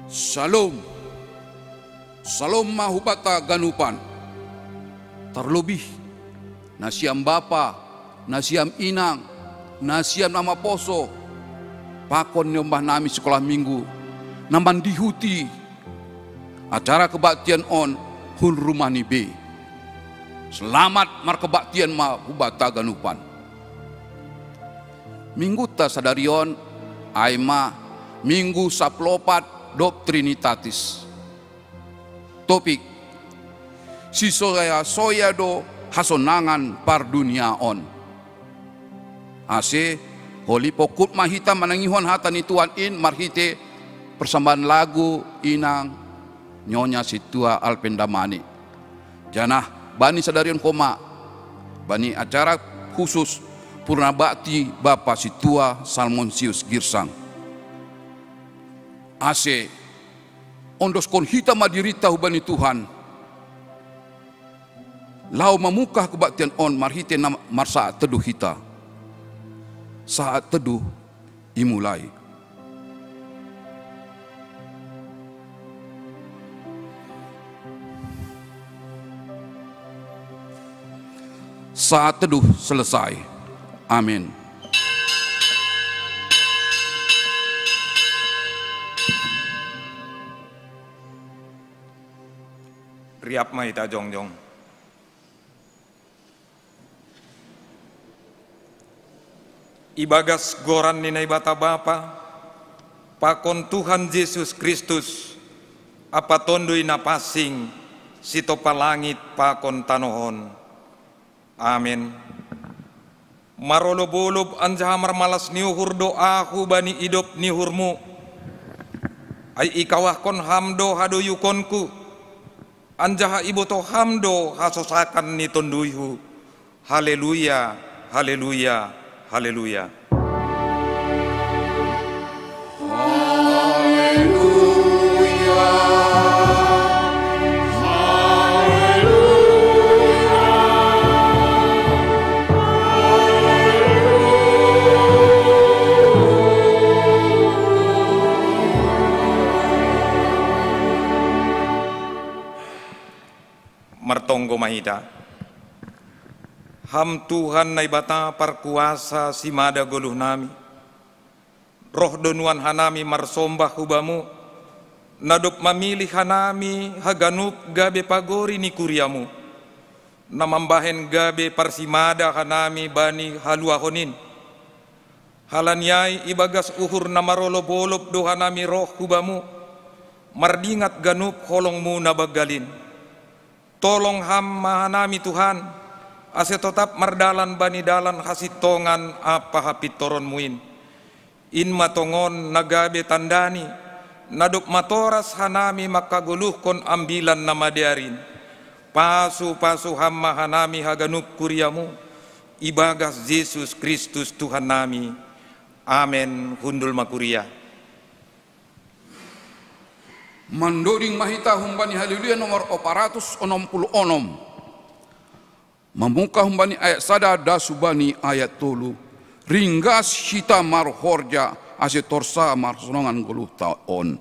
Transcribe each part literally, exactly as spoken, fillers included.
Shalom. Shalom ma hubata ganupan. Tarlobih nasiam bapa, nasiam inang, nasiam na maposo, pakon niombah nami sikolah minggu, na mandihuti acara kebaktian on hun rumah ni be. Selamat markebaktian ma hubata ganupan. Mingguta sadari on, ai ma minggu saplopat dob Trinitatis. Topik: Sisoya-soya do hasonangan pardunia on. Ase holi pongkut ma hita manangihon hata ni Tuhan in marhite persembahan lagu inang Nyonya Sintua Alpendamani. Janah bani sadari on homa bani acara khusus purna bakti Bapa Sintua Salmonsius Girsang. Ase ondoskon hita ma dirinta hubani Tuhan, laho mamungkah kebaktian on marhite na marsaat teduh hita. Saat teduh imulai. Saat teduh selesai. Amin. Riap ma hita jongjong. Ibagas goran ni Naibata Bapa, pakon Tuhan Jesus Kristus, ampa Tonduy Napansing, sitompa langit pakon tanoh on. Amen. Marolob-olob anjaha marmalas ni uhur do ahu bani idop ni uhurmu. Ai ikawahkon ham do hadoyukonku, anjaha ibotoh ham do hasosakan ni tonduyhu. Haleluya, haleluya, haleluya. Martonggo ma hita. Ham Tuhan Naibata parkuasa simada goluh nami. Roh do nuan hanami marsombah hu Bamu, na dob mamilih hanami haganup gabe pagori ni kuriaMu, na mambahen gabe parsimada hanami bani haluahon in. Halani ai ibagas uhur na marolob-olob do hanami roh hu Bamu, mardingat ganup holongMu na banggal in. Tolong Ham ma hanami Tuhan, ase totap mardalan bani dalan hasintongan ampa hapintoronMu in. In ma tongon na gabe tandani, na dob matoras hanami mangkagoluhkon Ambilan Namadear in. Pasu-pasu Ham ma hanami haganup kuriaMu, ibagas Jesus Kristus Tuhan nami. Amen. Hundul ma kuria. Mandoding ma hita humbani Haleluya nomor opat ratus onom puluh onom. Mamungkah humbani ayat sada das humbani ayat tolu. Ringgas hita marhorja ase torsa marhasonangan goluhta on.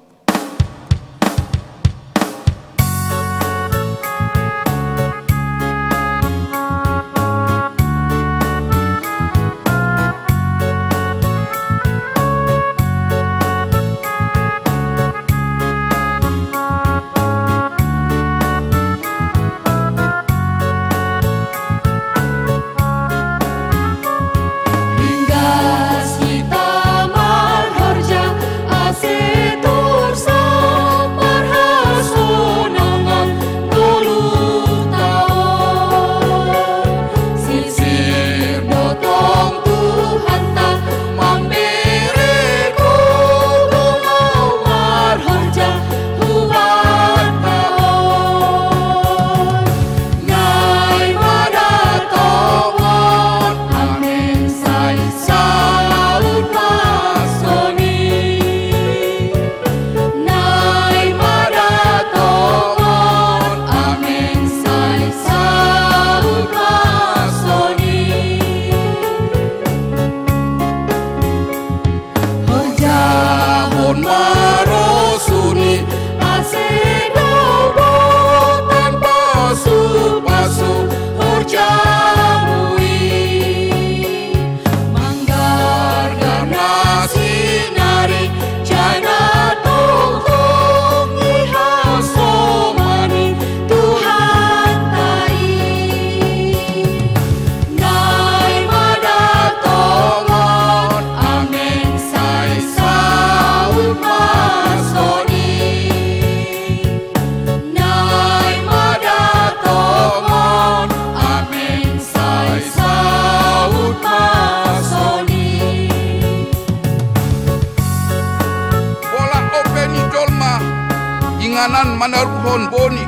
inganan manaruhon boni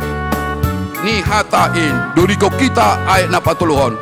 ni hata in. Dodikon hita ayat na patoluhon.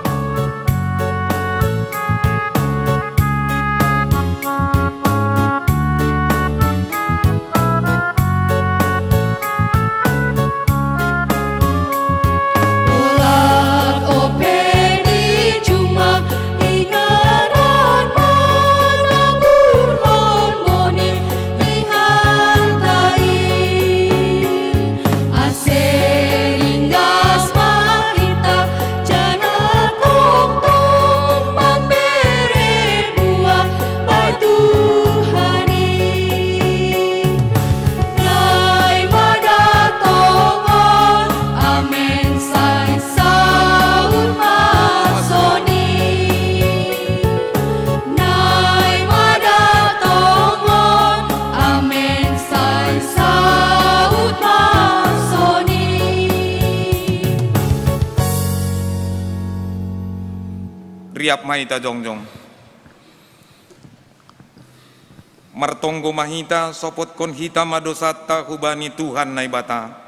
Riap ma hita jongjong. Martonggo ma hita, sopotkon hita ma dosanta hubani Tuhan Naibata.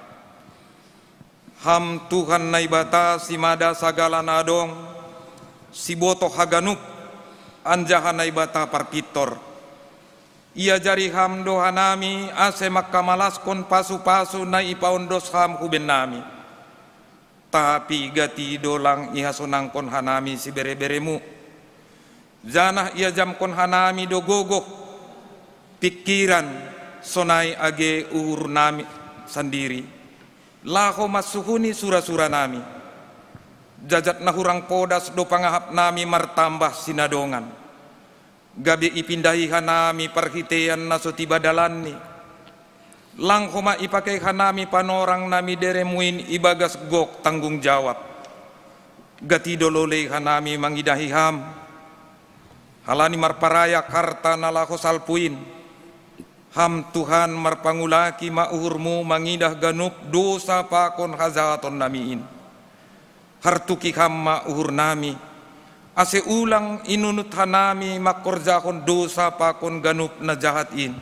Ham Tuhan Naibata, simada sagala na adong, sibotoh haganup, anjaha Naibata parpintor. Iajari Ham do hanami ase mangkamalaskon pasu-pasu na ipaondos Ham hu bennami. Tapi gati do lang ihasonangkon hanami siberebereMu. Janah iajamkon hanami do gogoh, pingkiran, sonai age uhurnami sandiri, laho mansuhuni sura-suranami. Jajat na hurang podas do pangahapnami martambah sinadongan. Gabe ipindahi hanami parhiteian na so tiba dalanni. Lang homa ipakei hanami panorangnami dereMu in ibagas gok tanggung jawab. Gati do lolei hanami mangidahi Ham. Halani marparayak harta na laho salpu in, Ham Tuhan marpangulaki ma uhurMu mangidah ganup dosa pakon hajahatonnami in. Hartuki Ham ma uhurnami, ase ulang inunut hanami mangkorjahon dosa pakon ganup na jahat in.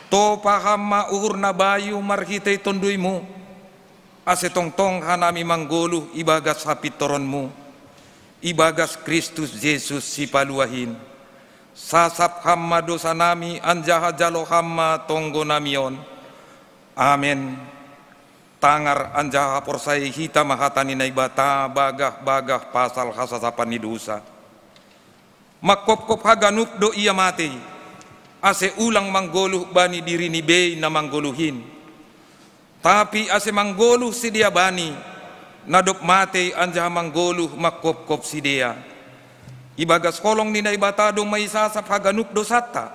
Topa Ham ma uhur na bayu marhitei TonduyMu, ase tongtong hanami manggoluh ibagas hapintoronMu, ibagas Kristus Jesus Sipaluah in. Sasap Ham ma dosanami, anjaha jalo Ham ma tonggonami on. Amen. Tangar anjaha haporsayaon hita ma hata ni Naibata bagah-bagah pasal hasasapan ni dosa. Manghophop haganup do Ia matei, ase ulang manggoluh bani dirini bei na manggoluh in, tapi ase manggoluh sidea Bani, na dob matei anjaha manggoluh manghophop sidea. Ibagas holong ni Naibata domma isasap haganup dosanta.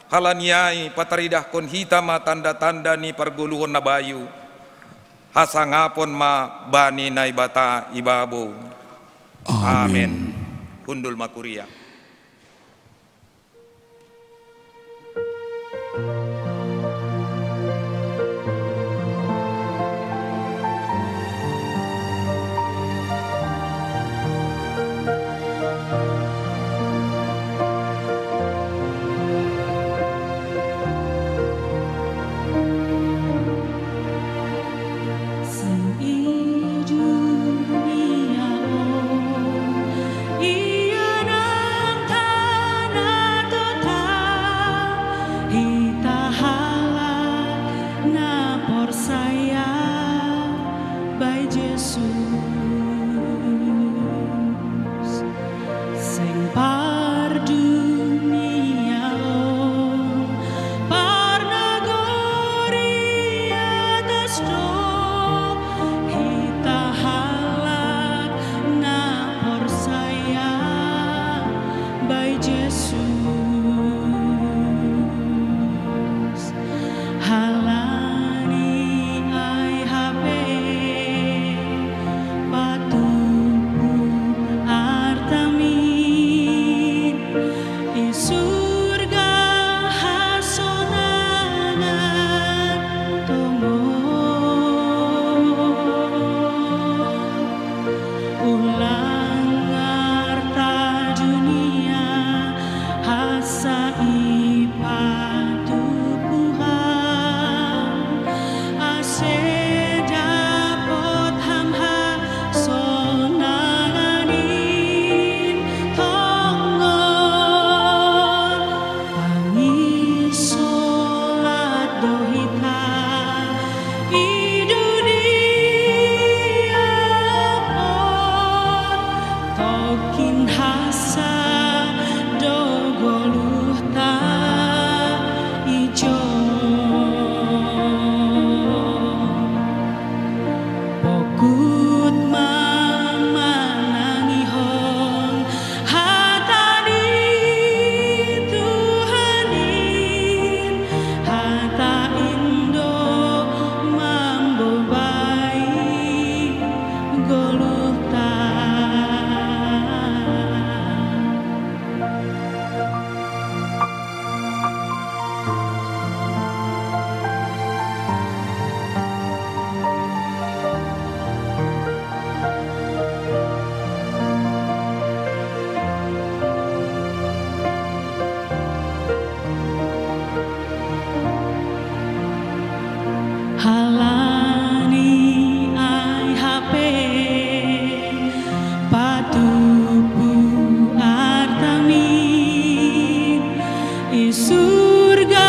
Halani ai pataridahkon hita ma tanda-tanda ni pargoluhon na bayu. Hasangapon ma bani Naibata ibabou. Amen. Amen. Hundul ma kuria. Sing i dunia on, ia nang tana totap, hita halak na porsaya bai Jesus. Seng pardunia on, parnagori atas do hita halak na porsaya bai Jesus. Halani ai hape pat Halani ai hape patupu artamin i surga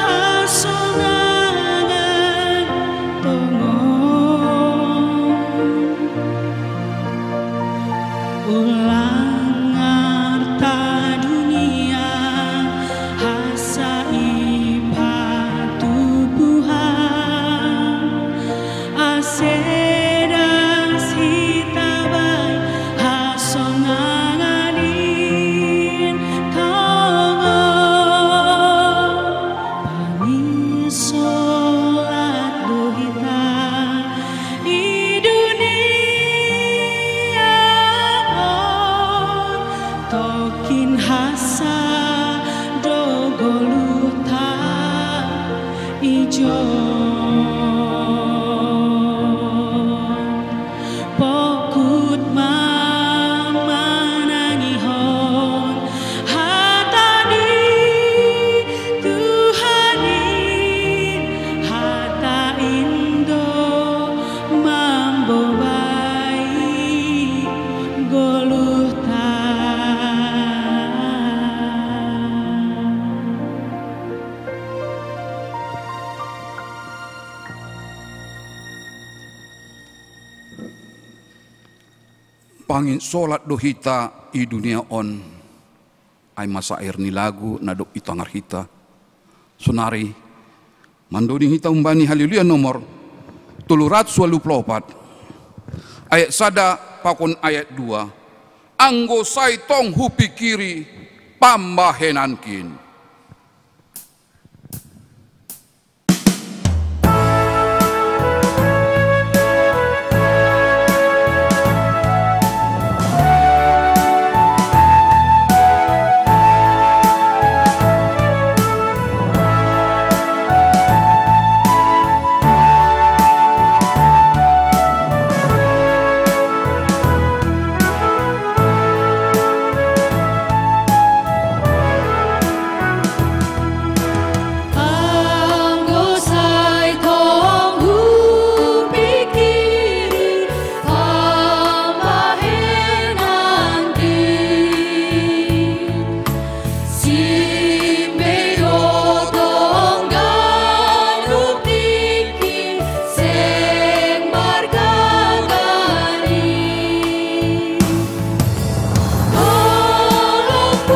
hasonangan tongon. Ulang arta dunia hasa i patupuhan, ase das hita bai hasonangan i tongon. Pangisolat do hita i dunia on, tokin hasa do goluhta ijon. Pokut ma manangihon hata ni Tuhan in, hata in do mambobai goluhta. Pangisolat do hita i dunia on. Ai ma sair ni lagu na dob itangar hita sonari, mandoni hita humbani Haleluya nomor tolu ratus ualu pulu opat, ayat sada pakon ayat dua. Anggo sai tong hupikiri pambahenankin. Anggo sai tong hupikiri pambahenankin, simbei do tong ganup tingki seng margaga i. Tolong Tuhan,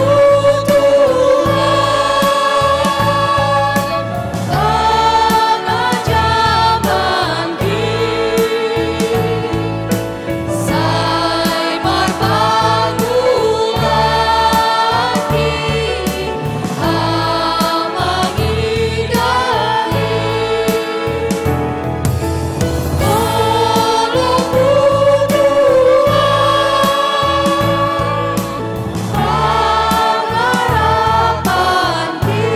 pangajamanki, sai marpangulaki amang i dahi. Tolong Tuhan, pangharapanki,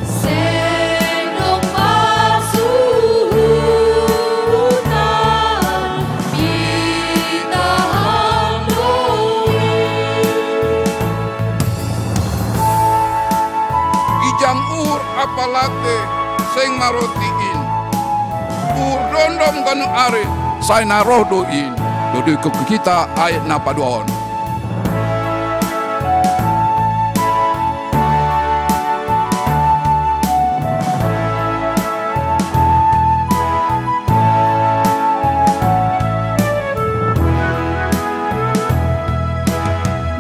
seng dong marsuhutan, hita hamu do i. Gijang uhur ampa late seng maroti in. Uhur dondom ganup ari sai na roh do in. Dodoi hita ayat na paduahon.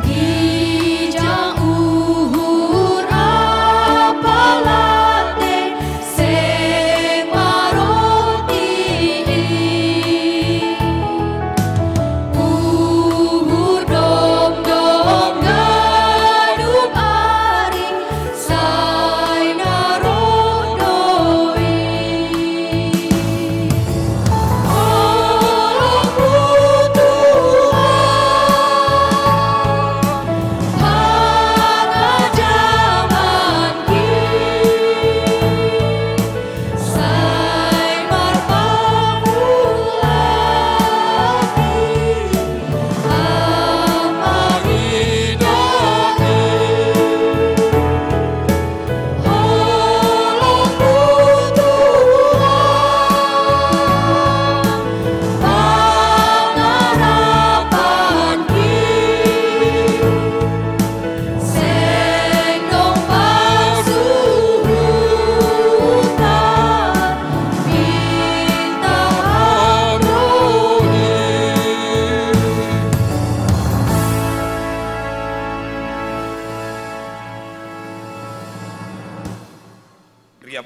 Gijang uhur ampa late seng maroti i. Uhur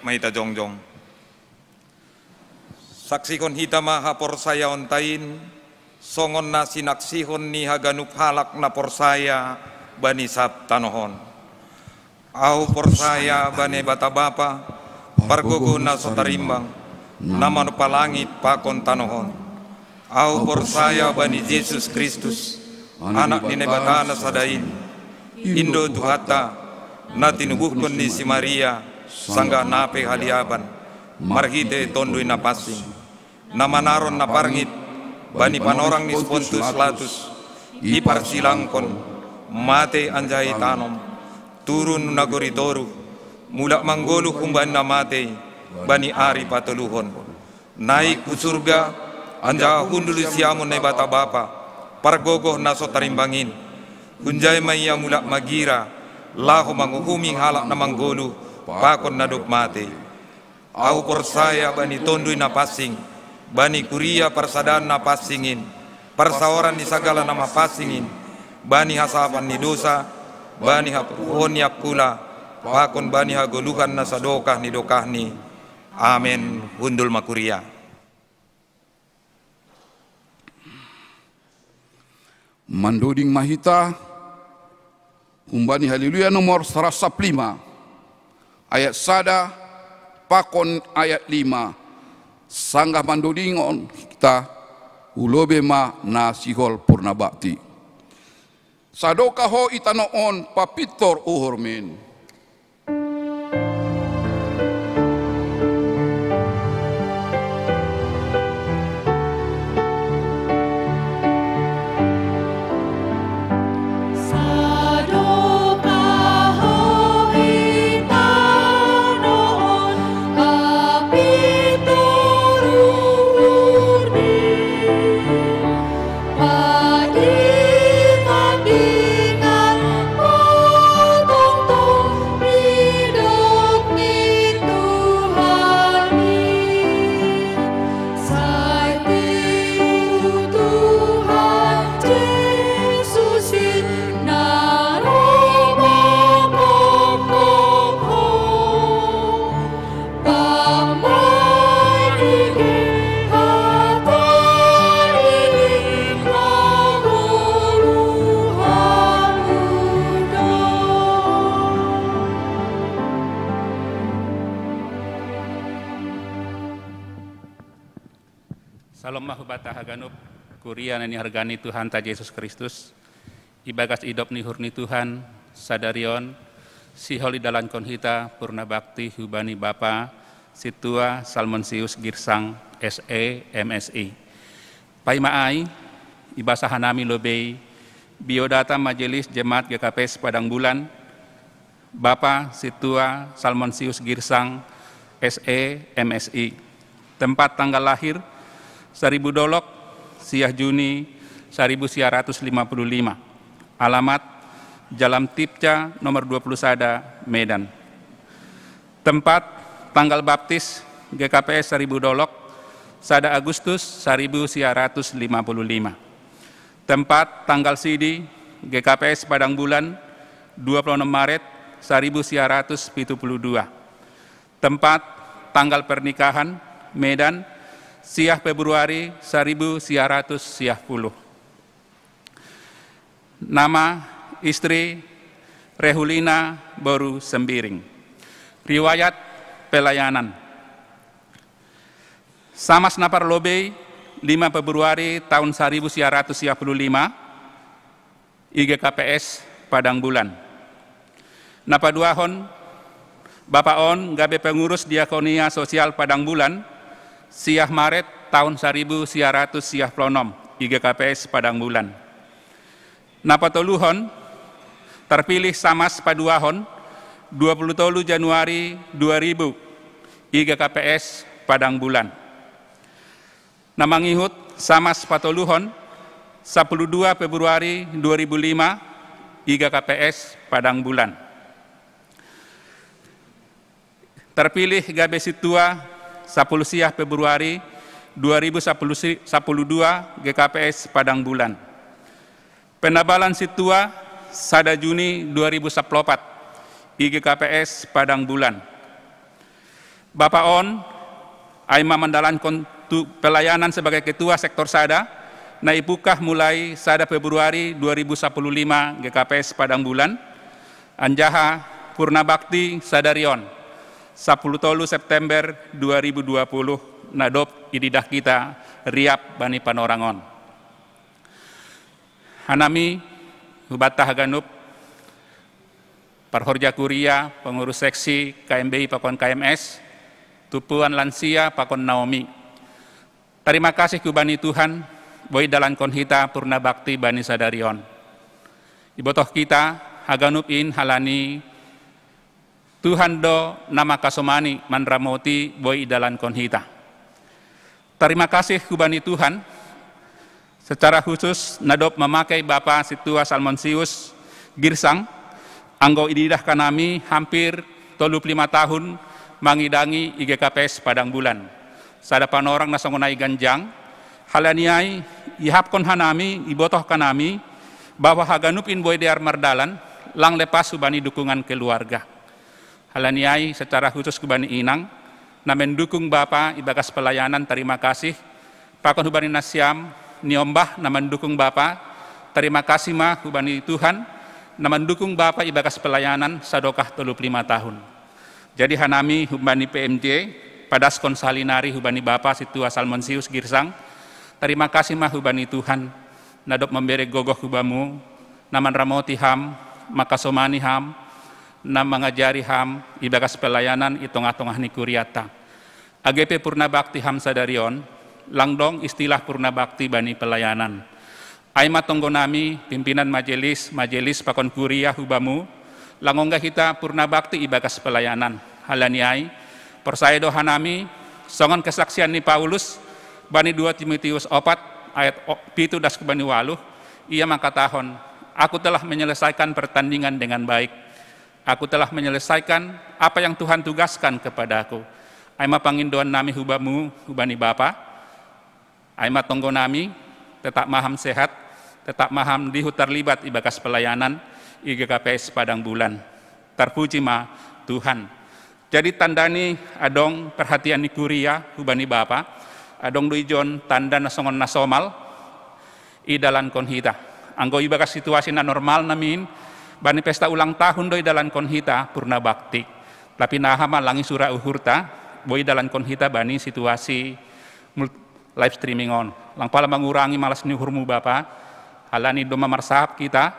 Mai ta jongjong. Saksihon hita ma haporsayaonta in, songon na sinaksihon ni haganup halak na porsaya bani sab tanoh on. Ahu porsaya bani Naibata Bapa, pargogoh na so tarimbang, na manompa langit pakon tanoh on. Ahu porsaya bani Jesus Kristus, Anak ni Naibata na sada in, in do Tuhanta, na tinubuhon ni si Maria, sanggah na pe haliaban, marhite Tonduy Napansing, na manaron na parngit bani panorang ni si Pontius Pilatus, iparsilangkon, mate anjaha itanom, turun nagori toruh, mulak manggoluh humbani na matei, bani ari patoluhon. Naik hu surga, anjaha hundul di siamun Naibata Bapa, pargogoh na so tarimbang in. Hunjai ma ia mulak magira, laho manguhumi halak na manggoluh, pakon na dob matei. Ahu porsaya bani Tonduy Napansing, bani kuria parsadaan na pansing in, parsaoran ni sagala na mapansing in, bani hasapan ni dosa, bani haporluhon ni angkula, pakon bani hagoluhan na sadokah ni dokahni. Amen. Hundul ma kuria. Mandoding ma hita humbani Haleluya nomor saratus sampulu lima, ayat sada pakon ayat lima, sanggah mandodinghon hita, hu lobei ma na sihol purna bakti. Sadokah ho i tanoh on papintor uhurmin. Salom ma hubanta haganup, kuria na nihargani Tuhanta Jesus Kristus. Ibagas idop ni uhur ni Tuhan, sadari on, sihol idalankon hita purna bakti hubani Bapa, Sintua Salmonsius Girsang, S E, M Si. Paima ai, ibasa hanami lobei, biodata Majelis Jemaat G K P S Padang Bulan, Bapa Sintua Salmonsius Girsang, S E, M Si. Tempat tanggal lahir, Saribu Dolok, siah Juni, saribu sia ratus lima puluh lima. Alamat, Jalan Tipca nomor dua puluh sada, Medan. Tempat tanggal baptis, G K P S Saribu Dolok, sada Agustus saribu sia ratus lima puluh lima. Tempat tanggal sidi, G K P S Padang Bulan, dua puluh enam Maret saribu sia ratus pitu puluh dua. Tempat tanggal pernikahan, Medan, siah Februari saribu sia ratus siah puluh. Nama istri, Rehulina boru Sembiring. Riwayat pelayanan. Samas na parlobei, lima Februari taon saribu sia ratus sia puluh lima, i G K P S Padang Bulan. Na paduahon, bapa on gabe pengurus diakonia sosial Padang Bulan, siah Maret taon saribu sia ratus sia puluh onom, i G K P S Padang Bulan. Na patoluhon, terpilih samas paduahon, dua puluh tolu Januari dua ribu, i G K P S Padang Bulan. Na mangihut samas patoluhon, sapuluh dua Februari dua ribu lima, i G K P S Padang Bulan. Terpilih gabe sintua, sapuluh sia Februari dua ribu sapuluh si-, sapuluh dua, G K P S Padang Bulan. Penabalan sintua, sada Juni dua ribu sapuluh opat, i G K P S Padang Bulan. Bapa on, ai ma mandalankon tu pelayanan sebagai ketua sektor sada, na ipungkah mulai sada Februari dua ribu sapuluh lima G K P S Padang Bulan, anjaha purna bakti sadari on, sapuluh tolu September dua ribu dua puluh, na dob ididah hita riap bani panorang on. Hanami, hubanta haganup, parhorja kuria, pengurus seksi, K M B I pakon K M S, tumpuan lansia pakon Naomi. Tarima kasih hubani Tuhan, boi idalankon hita purna bakti bani sadari on. Ibotoh hita haganup in halani Tuhan do na makasomani manramoti boi idalankon hita. Tarima kasih hubani Tuhan, secara khusus na dob mamakai Bapa Sintua Salmonsius Girsang, anggo ididah hanami hampir tolu puluh lima tahun mangidangi I G K P S Padang Bulan. Sada panorang na songon ai ganjang, halani ai iahapkon hanami, ibotoh hanami, bahwa haganup in boi dear mardalan, lang lepas hubani dukungan keluarga. Halani ai secara khusus hubani inang, na mendukung Bapa ibagas pelayanan, tarima kasih, pakon hubani nasiam niombah na mandukung Bapa, tarima kasih ma hubani Tuhan, na mandukung Bapa ibagas pelayanan sadokah tolu puluh lima tahun. Jadi hanami hubani P M J, padaskon sahali nari hubani Bapa Sintua Salmonsius Girsang, tarima kasih ma hubani Tuhan, na dob mambere gogoh hubamu, na manramoti ham, makasomani ham, na mangajari ham ibagas pelayanan i tongah-tongah ni kuriata. Age pe purna bakti ham sadari on, lang dong istilah purna bakti bani pelayanan. Ai ma tonggo nami, pimpinan majelis, majelis pakon kuria hubamu, lang ongga hita purna bakti ibagas pelayanan. Halani ai, porsaya do hanami, songon kesaksian ni Paulus, bani dua Timotius opat ayat o-, pitu das hubani waluh, ia mangkatahon, "Aku telah menyelesaikan pertandingan dengan baik. Aku telah menyelesaikan apa yang Tuhan tugaskan kepadaku." Ai ma pangindoan nami hubamu, hubani Bapa, ai ma tonggo nami, tetap ma ham sehat, tetap ma ham dihut tarlibat ibagas pelayanan I G K P S Padang Bulan. Tarpuji ma Tuhan. Jadi tanda ni adong perhatian ni kuria hubani Bapa, adong do ijon tanda na songon na somal idalankon hita. Anggo ibagas situasi na normal nami in, bani pesta ulang tahun do idalankon hita purna bakti. Tapi naha ma lang i sura uhurta, boi idalankon hita bani situasi mul-, live streaming on. Lang pala mangurangi malas ni uhurmu Bapa, halani domma marsahap hita,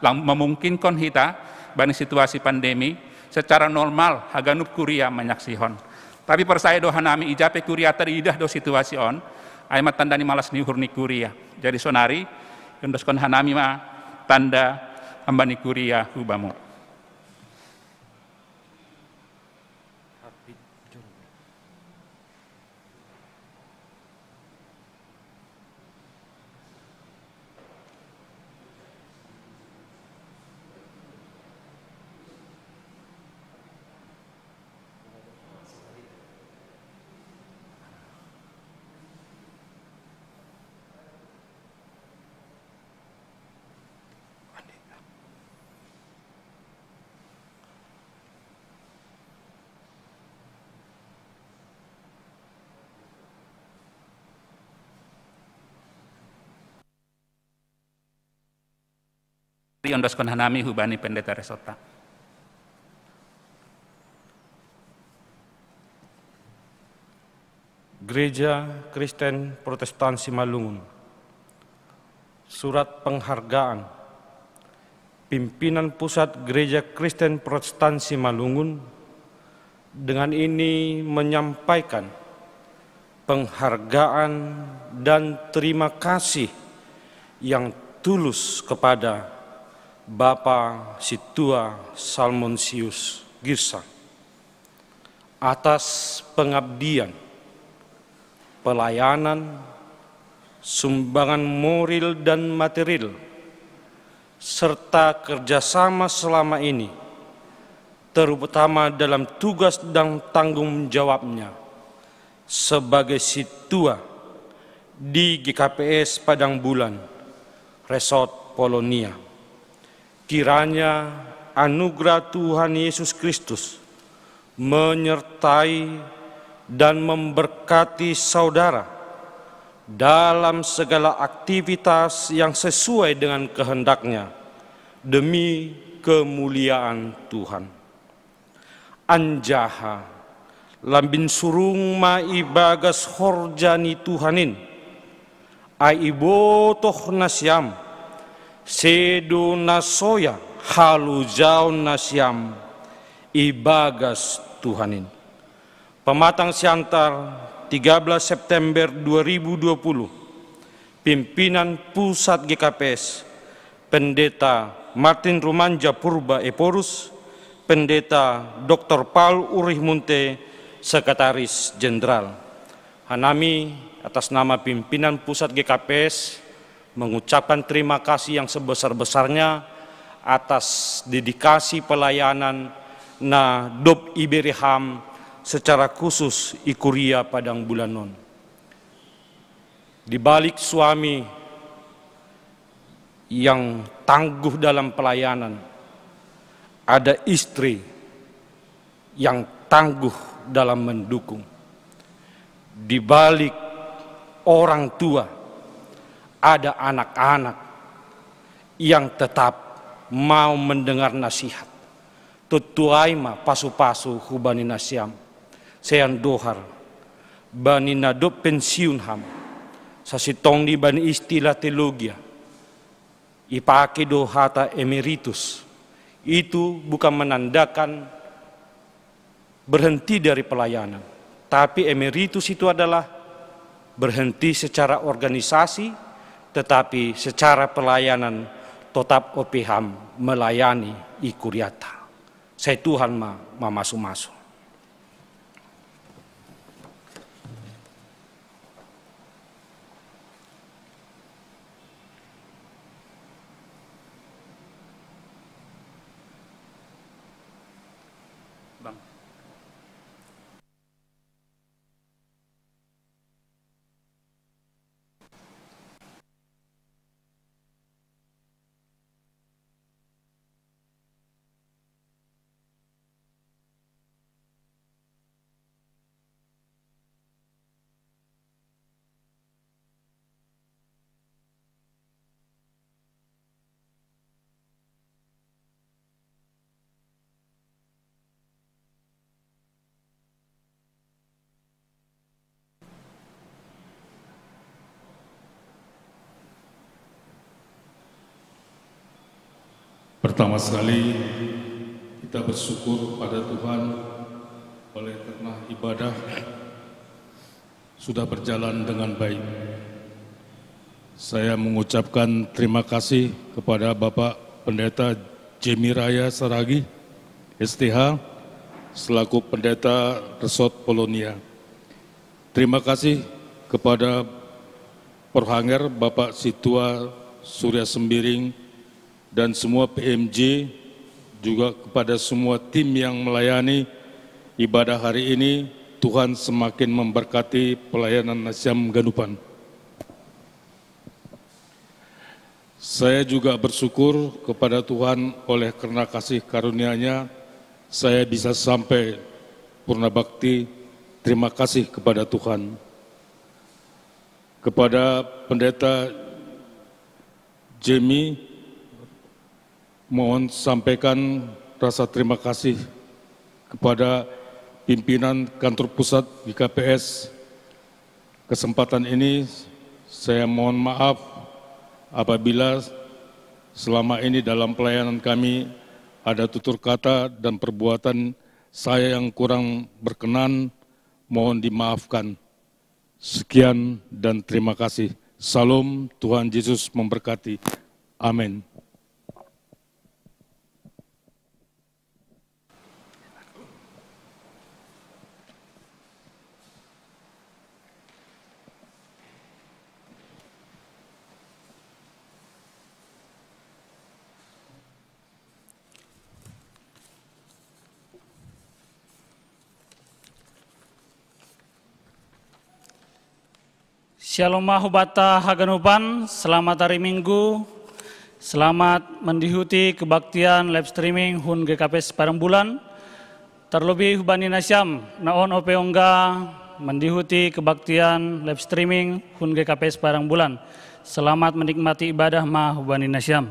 lang memungkinkan hita bani situasi pandemi, secara normal haganup kuria manyaksihon. Tapi porsaya do hanami, ija pe kuria tadi idah do situasi on, ai ma tanda ni malas ni uhur ni kuria. Jadi sonari, iondoskon hanami ma tanda hamba ni kuria hubamu. Iondoskon hanami hubani pendeta resorta. Gereja Kristen Protestan Simalungun. Surat penghargaan. Pimpinan Pusat Gereja Kristen Protestan Simalungun dengan ini menyampaikan penghargaan dan terima kasih yang tulus kepada Bapa Sintua Salmonsius Girsang atas pengabdian, pelayanan, sumbangan moral dan material, serta kerjasama selama ini, terutama dalam tugas dan tanggung jawabnya sebagai sintua di G K P S Padang Bulan, Resort Polonia. Kiranya anugerah Tuhan Yesus Kristus, menyertai dan memberkati saudara dalam segala aktivitas yang sesuai dengan kehendak-Nya, demi kemuliaan Tuhan. Anjaha, lambin surung ma ibagas horja ni Tuhan in, ai ibotoh nasiam, sedo na soya halujaon nasiam ibagas Tuhan in. Pamatang Siantar, tiga belas September dua ribu dua puluh, pimpinan pusat G K P S, Pendeta Martin Rumanja Purba Ephorus, Pendeta Doktor Paul Urih Munte, Sekretaris Jenderal. Hanami atas nama pimpinan pusat G K P S mengucapkan terima kasih yang sebesar-besarnya atas dedikasi pelayanan na dob ibere ham secara khusus i Kuria Padang Bulanon. Di balik suami yang tangguh dalam pelayanan, ada istri yang tangguh dalam mendukung. Di balik orang tua, ada anak-anak yang tetap mau mendengar nasihat. Tutu ai ma pasu-pasu hubani nasiam, sean dohar, bani na dob pensiun ham, sasintongni bani istilah teologia, ipake do hata emeritus. Itu bukan menandakan berhenti dari pelayanan, tapi emeritus itu adalah berhenti secara organisasi, tetapi secara pelayanan tetap O P H melayani i kuriata. Sai Tuhan ma mamasu-masu. Pertama sekali, kita bersyukur pada Tuhan oleh karena ibadah sudah berjalan dengan baik. Saya mengucapkan terima kasih kepada Bapak Pendeta Jemi Raya Saragi, S T H, selaku Pendeta Resort Polonia. Terima kasih kepada Porhanger Bapak Situa Surya Sembiring dan semua P M J, juga kepada semua tim yang melayani ibadah hari ini. Tuhan semakin memberkati pelayanan Nasiam Ganupan. Saya juga bersyukur kepada Tuhan oleh karena kasih karunia-Nya, saya bisa sampai purna bakti. Terima kasih kepada Tuhan. Kepada Pendeta Jemi, mohon sampaikan rasa terima kasih kepada pimpinan kantor pusat G K P S. Kesempatan ini saya mohon maaf apabila selama ini dalam pelayanan kami ada tutur kata dan perbuatan saya yang kurang berkenan, mohon dimaafkan. Sekian dan terima kasih. Salam, Tuhan Yesus memberkati. Amin. Shalom ma hubata haganupan, selamat hari Minggu, selamat mendihuti kebaktian live streaming hun G K P S Padang Bulan. Terlebih hubani nasiam, na on ope ongga mandihuti kebaktian live streaming hun G K P S Padang Bulan. Selamat menikmati ibadah ma hubani nasiam.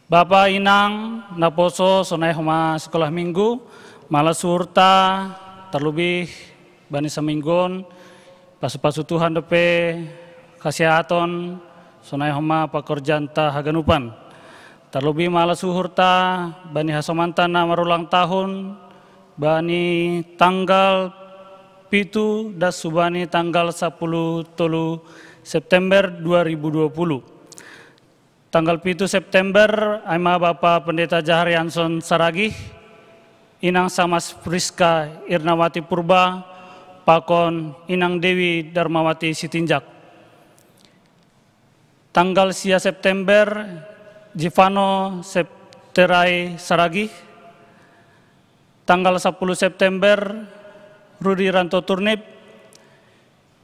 Bapa inang naposo sonai homa sekolah minggu, mala suhurta terlebih bani saminggon, pasu-pasu Tuhan dope kasehaton sonai homa pakorjanta haganupan. Terlebih mala suhurta bani hasomanta na marulang tahun bani tanggal pitu das hubani tanggal sepuluh tolu September dua ribu dua puluh. Tanggal pitu September, aima Bapa Pendeta Jahar Yanson Saragih, Inang Samas Priska Irnawati Purba, pakon Inang Dewi Darmawati Sitinjak. Tanggal sia September, Jivano Septerai Saragih. Tanggal sepuluh September, Rudi Ranto Turnip,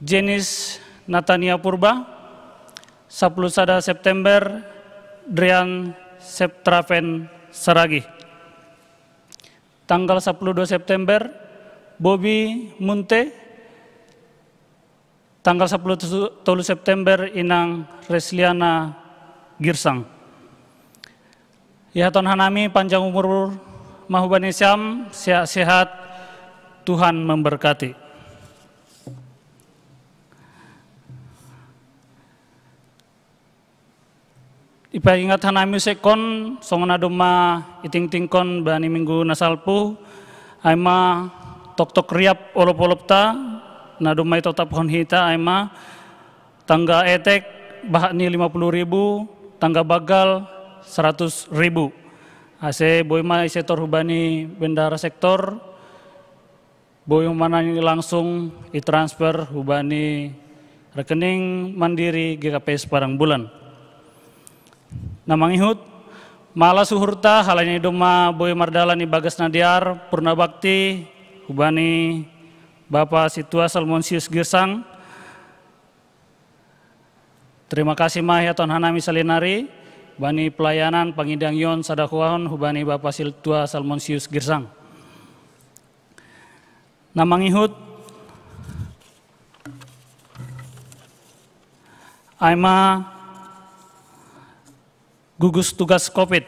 Jenis Natania Purba. Sepuluh sada September, Drian Septraven Saragih. Tanggal sepuluh dua September, Bobi Munte. Tanggal sepuluh tolu September, Inang Resliana Girsang. Ihaton hanami panjang umur ma hubani nasiam, sehat-sehat, Tuhan memberkati. Ipaingat hanami sekon, songon na domma itingtingkon bani minggu na salpu, aima toktok riap olop-olopta, na domma itotapkon hita, aima tangga etek bahat ni lima puluh ribu, tangga banggal seratus ribu. Ase boi ma isetor hubani bendahara sektor, boi ma nai langsung itransfer hubani rekening Mandiri G K P S Padang Bulan. Na mangihut, mala suhurta halani domma boi mardalan ibagas na dear purna bakti hubani Bapa Sintua Salmonsius Girsang. Terima kasih ma ihaton hanami salelenari bani pelayanan pangidangion sada huahon hubani Bapa Sintua Salmonsius Girsang. Na mangihut, aima gugus tugas covid.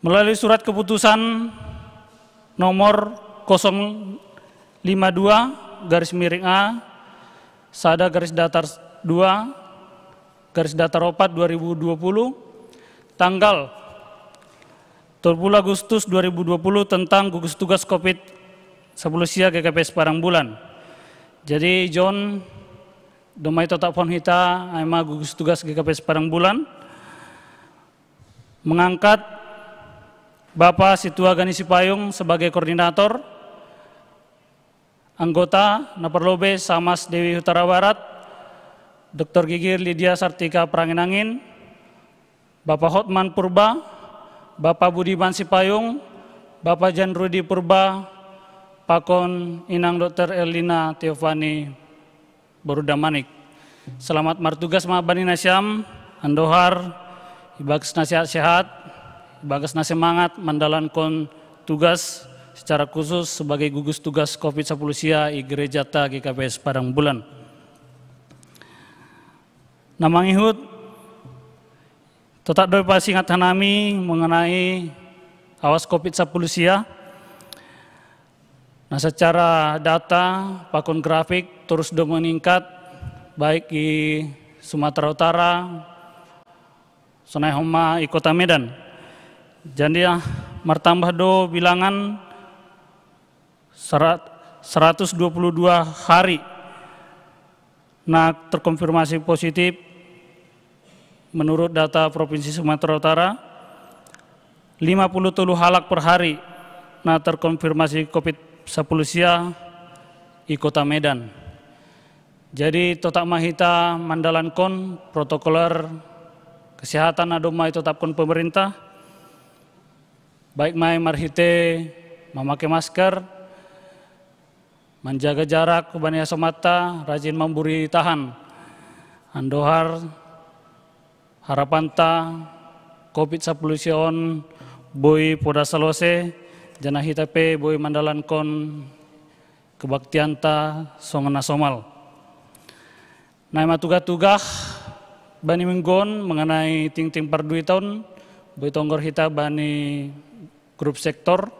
Melalui surat keputusan nomor kosong lima dua garis miring A sada garis datar dua garis datar opat dua ribu dua puluh, tanggal dua puluh Agustus dua ribu dua puluh, tentang gugus tugas covid sepuluh sia G K P S Padang Bulan. Jadi John, domma itotaphon hita aima gugus tugas G K P S Padang Bulan, mengangkat Bapa Sintua Gani Sipayung sebagai koordinator, anggota na parlobei Samas Dewi Hutara Barat, Doktor Gigir Lydia Sartika Parangin-angin, Bapa Hotman Purba, Bapa Budiman Sipayung, Bapa Jan Rudi Purba, pakon Inang Doktor Erlina Teofani Boru Damanik. Selamat martugas ma bani nasiam, andohar ibagas na sehat-sehat, ibagas na semangat mandalankon tugas secara khusus sebagai gugus tugas covid sepuluh sia i gerejata G K P S Padang Bulan. Na mangihut, totap do pasingat hanami mengenai awas covid sepuluh sia. Nah, secara data pakon grafik terus do meningkat, baik di Sumatera Utara, sonai homa i Kota Medan. Jadi, ah, martambah do bilangan serat-, seratus dua puluh dua hari na terkonfirmasi positif menurut data Provinsi Sumatera Utara, lima puluh tolu halak per hari na terkonfirmasi covid sepuluh sia i Kota Medan. Jadi, totap ma hita mandalankon protokoler kesehatan na domma itotapkon pemerintah, baik ma i marhite mamake masker, manjaga jarak hubani hasomanta, rajin mamburi tahan, andohar Harapanta covid sapuluh sia on boi poda salose, janah hita pe boi mandalankon kebaktianta songon na somal. Na ima tugah-tugah bani minggu on mengenai tingting parduiton, boi tonggor hita bani grup sektor,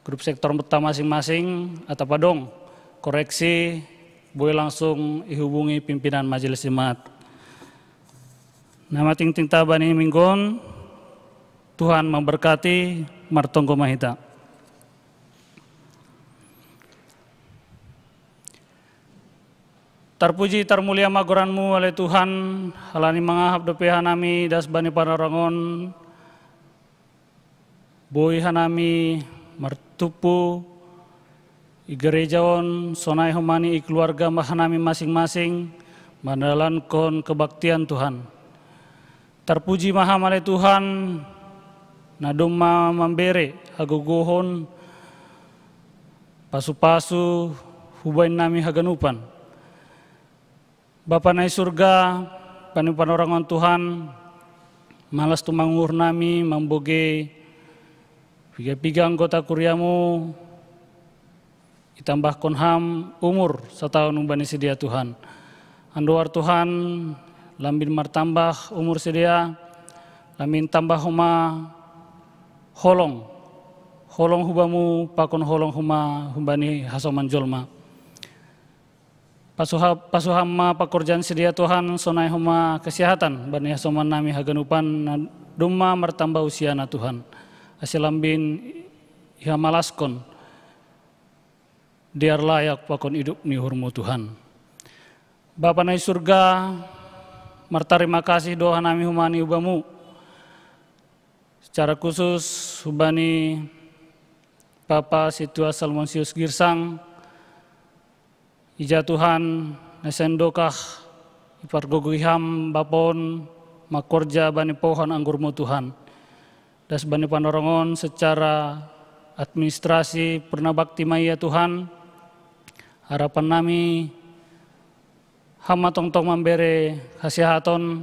grup sektor ta masing-masing, atau padong koreksi, boi langsung ihubungi pimpinan majelis jemaat. Na ima tingtingta bani minggu on. Tuhan memberkati. Martonggo ma hita. Tarpuji tarmulia ma goranMu ale Tuhan, halani mangahap dope hanami das bani panorangon, boi hanami martumpu i gereja on, sonai homa ni i keluarga ma hanami masing-masing mandalankon kebaktian Tuhan. Tarpuji ma Ham ale Tuhan, na domma mambere hagogohon, pasu-pasu hubahen nami haganupan. Bapa na i surga, bani panorangon Tuhan, malas tumang uhur nami mambogei piga-piga anggota kuriaMu, itambahkon Ham umur sataon humbani sidea Tuhan. Andohar Tuhan, lambin martambah umur sidea, lambin tambah homa holong, holong hubaMu pakon holong homa humbani hasoman jolma. Pasu Ham ma pakorjaan sidea Tuhan, sonai homa kesehatan bani hasoman nami haganupan na domma martambah usiana Tuhan, ase lambin ihamalaskon dear layak pakon idop ni uhurMu Tuhan. Bapa na i surga, martarima kasih do hanami homa ni hubaMu, secara khusus hubani Bapa Sintua Salmonsius Girsang, ija Tuhan na sendokah ipargogoi Ham bapa on mangkorja bani pohon anggurMu Tuhan. Das bani panorangon secara administrasi purna bakti ma ia Tuhan. Harapan nami, Ham ma tongtong mambere hasehaton,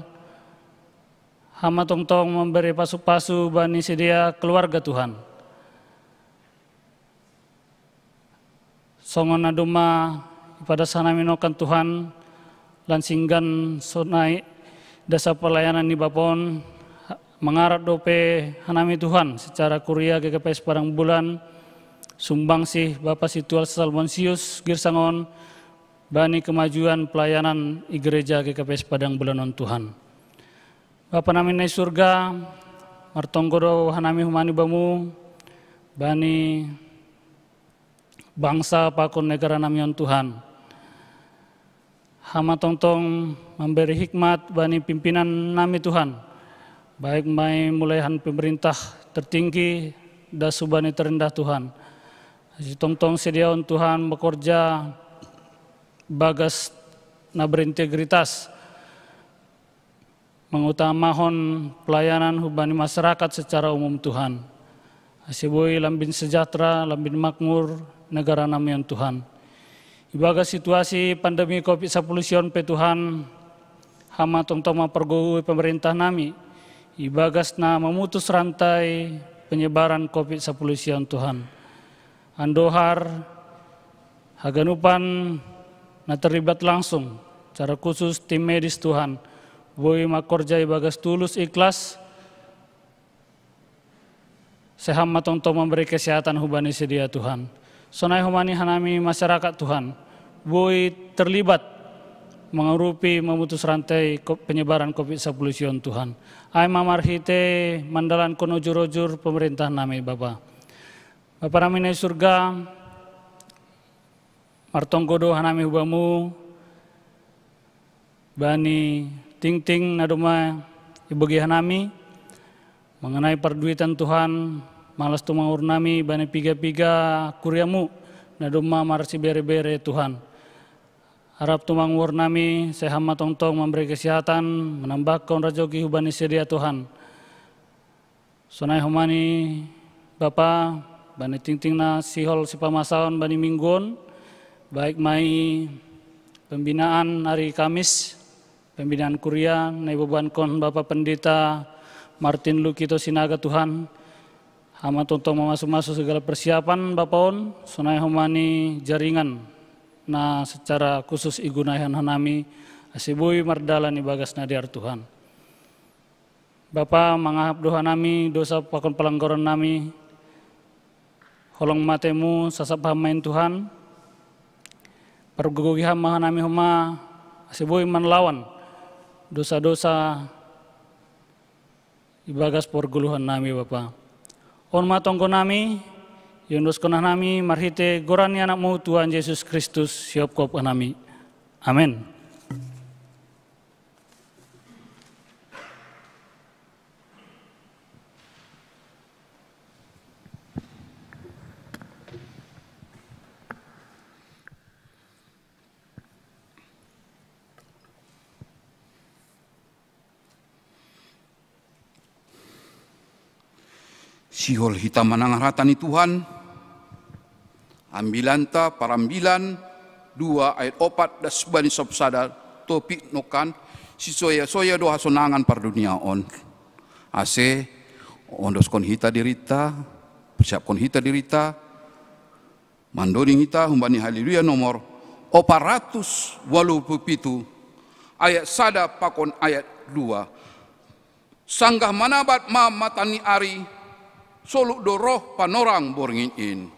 Ham ma tongtong mambere pasu-pasu bani sidea keluarga Tuhan. Songon na domma ipadas hanami nongkan Tuhan, lan singgan sonai dasa pelayanan ni bapa on, mangarat dope hanami Tuhan secara kuria G K P S Padang Bulan, sumbangsih Bapa Sintua Salmonsius Girsang on bani kemajuan pelayanan i gereja G K P S Padang Bulan on Tuhan. Bapa nami na i surga, martonggo do hanami homa ni hubaMu bani bangsa pakon negara nami on Tuhan. Ham ma tongtong mambere hikmat bani pimpinan nami Tuhan, baik ma i mulai han pemerintah tertinggi das hubani terendah Tuhan. Ase tongtong sidea on Tuhan bekerja bagas na berintegritas, mengutamahon pelayanan hubani masyarakat secara umum Tuhan. Ase boi lambin sejahtera, lambin makmur negara nami on Tuhan. Ibagas situasi pandemi covid sapuluh sia on pe Tuhan, Ham ma tongtong mampargogoi pemerintah nami ibagas na memutus rantai penyebaran covid sapuluh sia on Tuhan. Andohar haganupan na terlibat langsung, secara khusus tim medis Tuhan, boi mangkorja ibagas tulus ikhlas, ase Ham ma tongtong mambere kesehatan hubani sidea Tuhan. Sonai homa ni hanami masyarakat Tuhan, boi terlibat mengurupi memutus rantai penyebaran covid sapuluh sia on Tuhan. Ai ma marhite mandalankon ojur-ojur pemerintah nami Bapa. Bapa nami na i surga, martonggo do hanami hubaMu bani tingting na domma ibogei hanami mengenai parduitan Tuhan, malas tumang uhur nami bani piga-piga kuriaMu na domma marsibere-bere Tuhan. Arap tumang uhur nami, ase Ham ma tongtong mambere kesehatan, menambahkon rajoki hubani sidea Tuhan. Sonai homa ni Bapa, bani tingting na sihol sipamasaon bani minggu on, baik ma i pembinaan ari Kamis, Pembinaan kuria na ibobankon Bapa Pendeta Martin Lukito Sinaga Tuhan, hama tongtong mamasu-masu segala persiapan Bapa on, sonai homani jaringan na secara khusus igunai hanami, ase boi mardalan ibagas na dear Tuhan. Bapa, mangahap do hanami dosa pakon palanggaran nami, holong matemu sasap hamain Tuhan, pargogogi ham ma hanami homa, ase boi manlawan dosa-dosa ibagas porgoluhan nami Bapa. On ma tonggo nami, iondoskon hanami marhite goran ni Anakmu Tuhan Yesus Kristus, siopkop hanami. Amen. Sihol hita manangar hata ni Tuhan, ambilanta parambilan dua ayat opat das bani sop sada topik nokan, sisoya-soya do hasonangan pardunia on. Ase, ondoskon hita dirita, persiapkon hita dirita, mandoding hita humbani Haleluya nomor opat ratus walu puluh pitu, ayat sada pakon ayat dua. Sanggah manabat ma mata ni ari, soluk do roh panorang borngin in.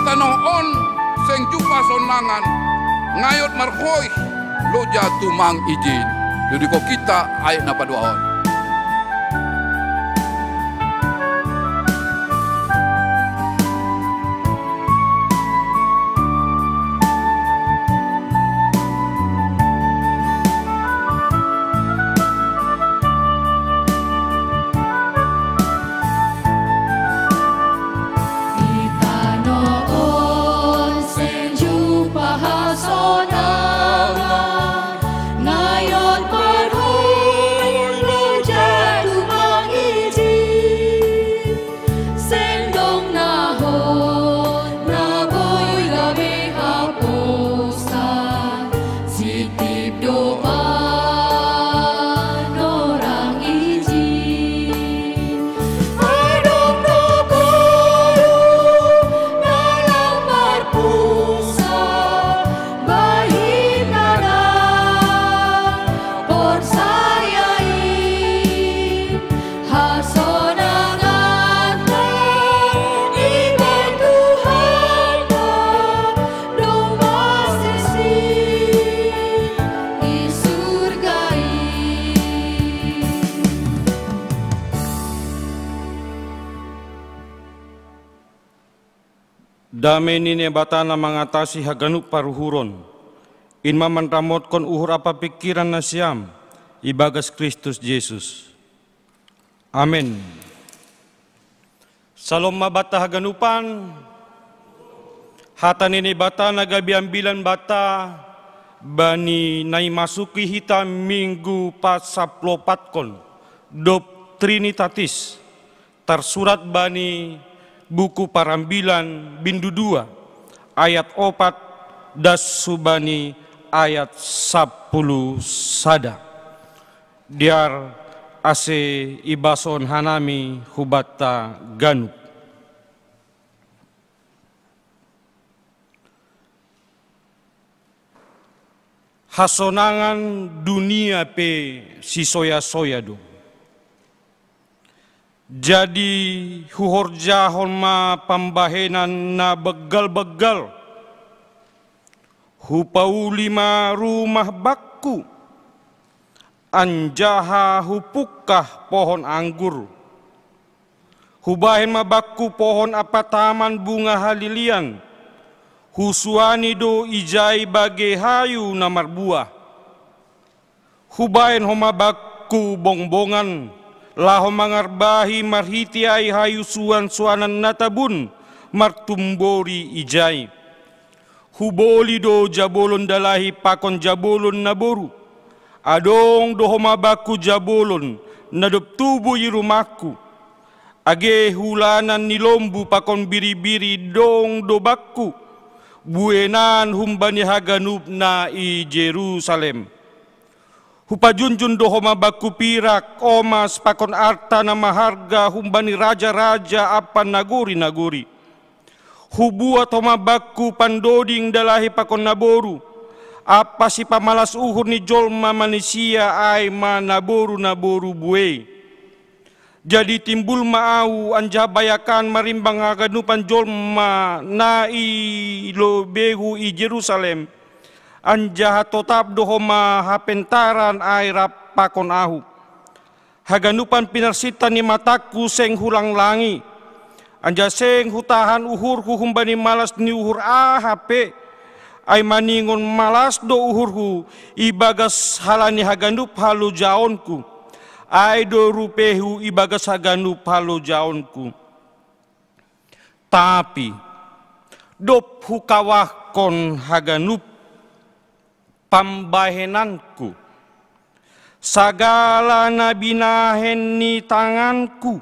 Tanoh on seng jumpa sonangan, ngayot marhoih loja tumang ijin. Dudiko kita ayat na paduahon. Dame ni Naibata na mangatasi haganup paruhuron, in ma manramotkon uhur ampa pingkiran nasiam ibagas Kristus Jesus. Amen. Salom ma banta haganupan. Hata ni Naibata na gabe ambilan banta Bani na imasuki hita Minggu pasampulupatkon, dob Trinitatis, tarsurat bani buku Parambilan bindu dua, ayat opat das hubani ayat sampulu sada. Dear ase ibasahon hanami hubanta ganup. Hasonangan dunia pe sisoya-soya do. Jadi huhorjahon ma pambahenan na banggal-banggal. Hupauli ma rumah bakku, anjaha hupungkah pohon anggur. Hubahen ma bakku pohon ampa taman bunga halilian, husuani do ijai bage hayu na marbuah. Hubahen homa bakku bongbongan, laho mangarbahi marhitei ai hayu suan-suanan na tabun martumbori ijai. Huboli do jabolon dalahi pakon jabolon naboru. Adong do homa bakku jabolon na dob tubu i rumahku. Age hulanan ni lombu pakon biri-biri dong do bakku, buenan humbani haganup na i Jerusalem. Hupajunjun do homa bakku pirak, omas pakon arta na maharga humbani raja-raja ampa nagori-nagori. Hubuat homa bakku pandoding dalahi pakon naboru, ampa sipamalas uhur ni jolma manisia ai ma naboru-naboru buei. Jadi timbul ma ahu anjaha bayakan marimbang haganupan jolma na i lobeihu i Jerusalem, anjaha totap do homa hapentaran ai rap pakon ahu. Haganupan pinarsinta ni matangku seng hulanglangi, anjaha seng hutahan uhurhu humbani malas ni uhur aha pe, ai maningon malas do uhurhu ibagas halani haganup halojaonku, ai do rupeihu ibagas haganup halojaonku. Tapi dob hukawahkon haganup pambahenanku, sagala na binahen ni tanganku,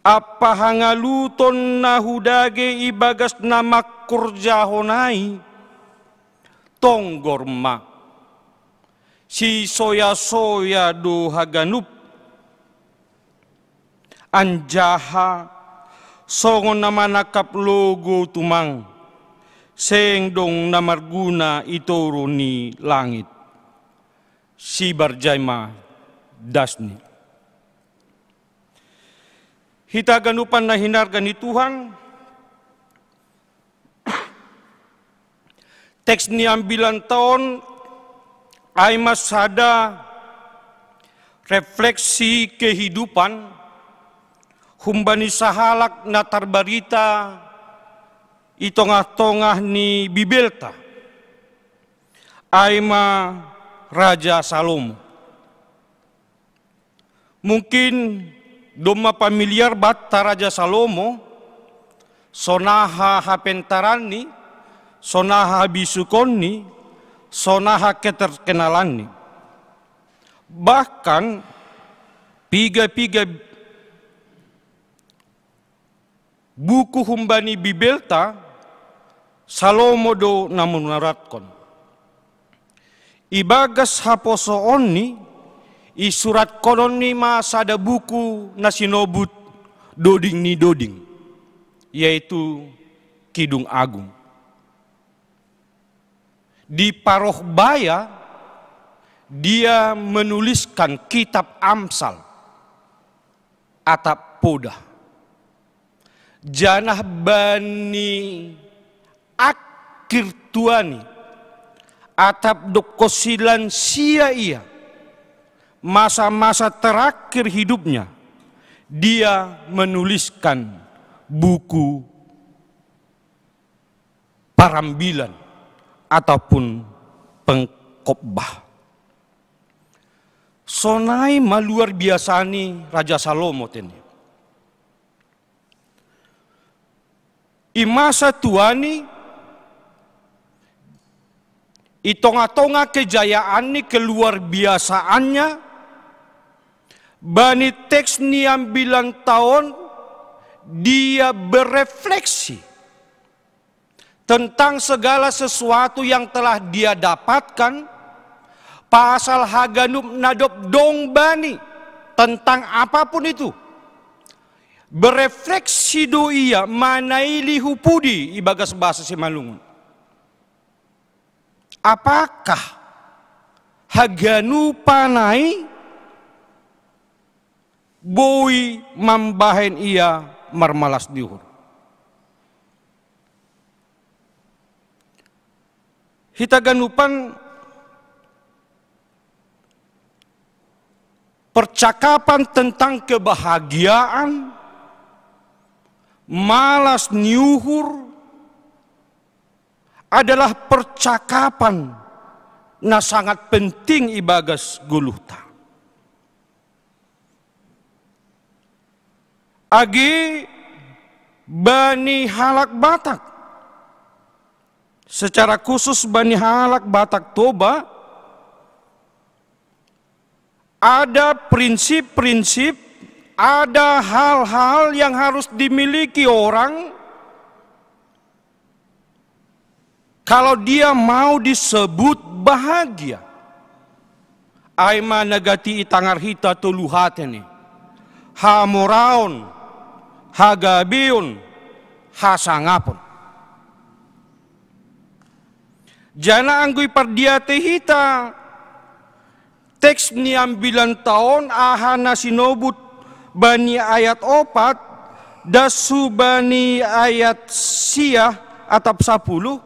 ampa hangaluton na hudage ibagas na mangkorjahon ai, tonggor ma, sisoya-soya do haganup. Anjaha songon na manangkap logou tumang, seng dong na marguna i toru ni langit. Sibarjai ma dasni. Hita ganupan na hinarga ni Tuhan, teks ni ambilanta on ai ma sada refleksi kehidupan humbani sahalak na tarbarita i tongah-tongah ni Bibelta, ai ma Raja Salomo. Mungkin domma familiar banta Raja Salomo, sonaha hapentaranni, sonaha habisukonni, sonaha keterkenalanni. Bahkan piga-piga buku humbani Bibelta, Salomo do na manuratkon. Ibagas haposoonni, isuratkononni ma sada buku na sinobut Doding ni Doding, yaitu Kidung Agung. Di Parohbaya, dia menuliskan kitab Amsal, atap poda. Janah bani akhir tuani, atap dob konsi lansia ia, masa-masa terakhir hidupnya, dia menuliskan buku Parambilan ataupun Pengkhotbah. Sonai ma luar biasa ni Raja Salomo tene. I masa tuani, I tonga-tonga kejayaan ni, keluar biasaannya, bani teks ni ambilan taon, dia berefleksi tentang segala sesuatu yang telah dia dapatkan, pasal haganup na dob dong bani, tentang apapun itu. Berefleksi do ia manaili hu pudi, ibagas bahasa Simalungun. Apakah haganupan ai boi mambahen ia marmalas ni uhur? Hita ganupan, percakapan tentang kebahagiaan, malas ni uhur, adalah percakapan na sangat penting ibagas goluhta. Age bani halak Batak, secara khusus bani halak Batak Toba, ada prinsip-prinsip, ada hal-hal yang harus dimiliki orang kalau dia mau disebut bahagia. Ai ma na gati itangar hita tolu hata ni: hamoraon, hagabeon, hasangapon. Janah anggo ipardiatei hita teks ni ambilan taon, aha na sinobut bani ayat opat das hu bani ayat sia atap sapuluh,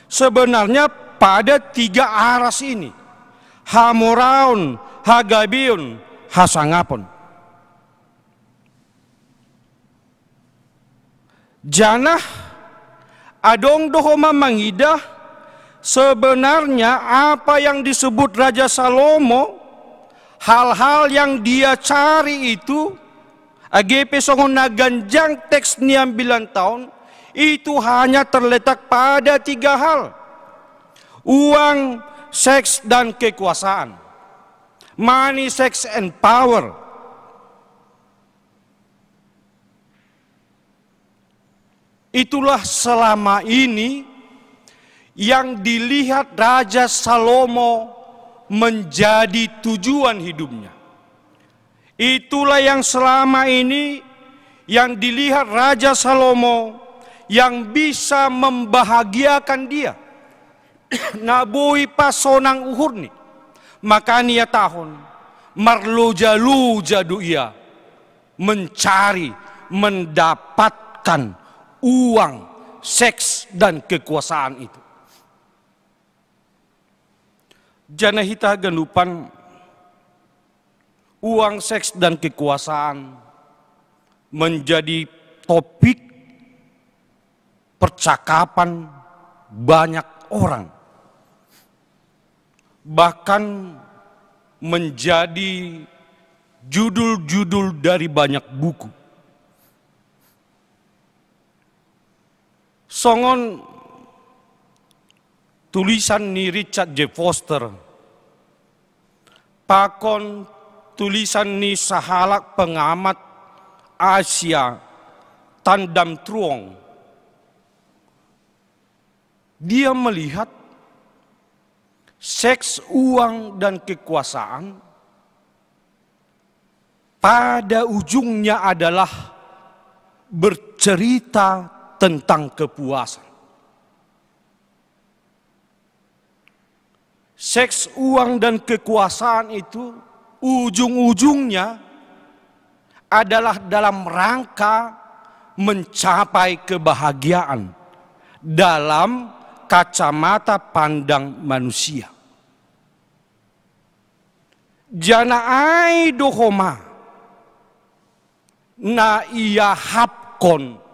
sebenarnya pada tiga aras ini: hamoraon, hagabeon, hasangapon. Janah adong do homa mangidah, sebenarnya apa yang disebut Raja Salomo, hal-hal yang dia cari itu, age pe songon na ganjang teks ni ambilan taon, itu hanya terletak pada tiga hal: uang, seks, dan kekuasaan. Money, sex, and power. Itulah selama ini yang dilihat Raja Salomo menjadi tujuan hidupnya. Itulah yang selama ini yang dilihat Raja Salomo yang bisa membahagiakan dia. Na boi pasonang uhurni. Maka na ihatahon, marloja-loja do ia mencari, mendapatkan uang, seks, dan kekuasaan itu. Janah hita haganupan, uang, seks, dan kekuasaan menjadi topik percakapan banyak orang, bahkan menjadi judul-judul dari banyak buku. Songon tulisan ni Richard J. Foster pakon tulisan ni sahalak pengamat Asia, Tan Dam Truong, dia melihat seks, uang, dan kekuasaan pada ujungnya adalah bercerita tentang kepuasan. Seks, uang, dan kekuasaan itu ujung-ujungnya adalah dalam rangka mencapai kebahagiaan dalam kacamata pandang manusia. Janah ai do homa na iahapkon,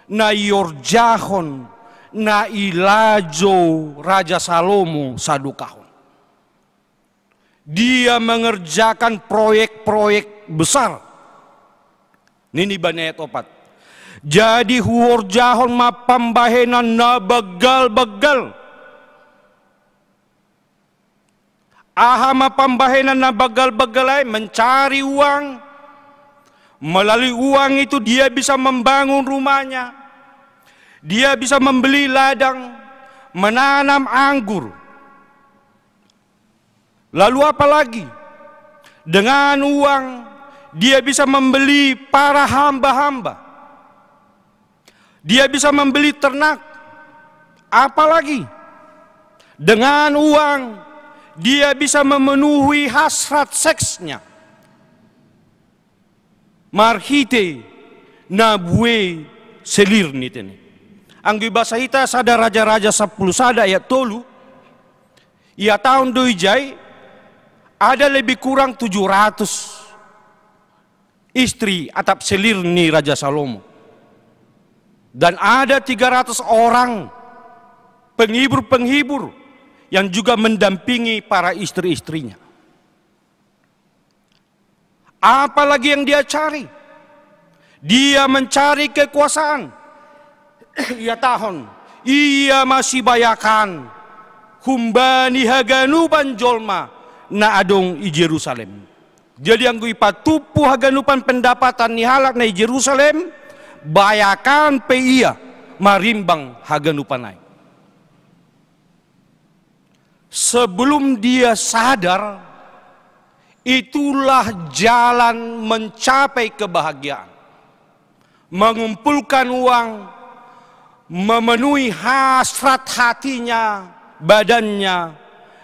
na iorjahon, na ilajo Raja Salomo sadokahon. Dia mengerjakan proyek-proyek besar. Nini bani ayat opat: Jadi huorjahon ma pambahenan na banggal-banggal. Aha ma pambahenan na baggal-baggal ai? Mencari uang. Melalui uang itu dia bisa membangun rumahnya. Dia bisa membeli ladang, menanam anggur. Lalu apa lagi? Dengan uang dia bisa membeli para hamba-hamba. Dia bisa membeli ternak. Apalagi dengan uang dia bisa memenuhi hasrat seksnya. Marhite na buei selir ni tene. Anggo ibasa hita sada Raja-raja sampulu sada ayat tolu, ia tahun do ijai ada lebih kurang tujuh ratus istri atap selir ni Raja Salomo. Dan ada tiga ratus orang penghibur-penghibur yang juga mendampingi para istri-istrinya. Apalagi yang dia cari? Dia mencari kekuasaan. Ia tahun, ia masih bayakan humbani haganupan jolma na adong i Jerusalem. Jadi anggo ipatupu haganupan pendapatan ni halak na i Jerusalem, bayakan pe ia marimbang haganupan ai. Sebelum dia sadar, itulah jalan mencapai kebahagiaan. Mengumpulkan uang, memenuhi hasrat hatinya, badannya,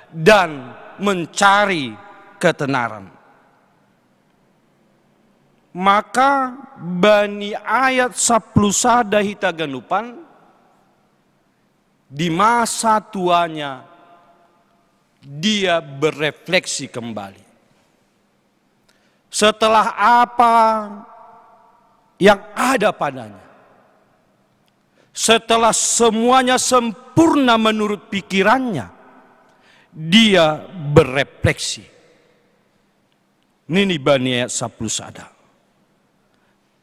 dan mencari ketenaran. Maka bani ayat sampulu sada hita ganupan, di masa tuanya dia berefleksi kembali. Setelah apa yang ada padanya, setelah semuanya sempurna menurut pikirannya, dia berefleksi. Nini bani ayat sampulu sada.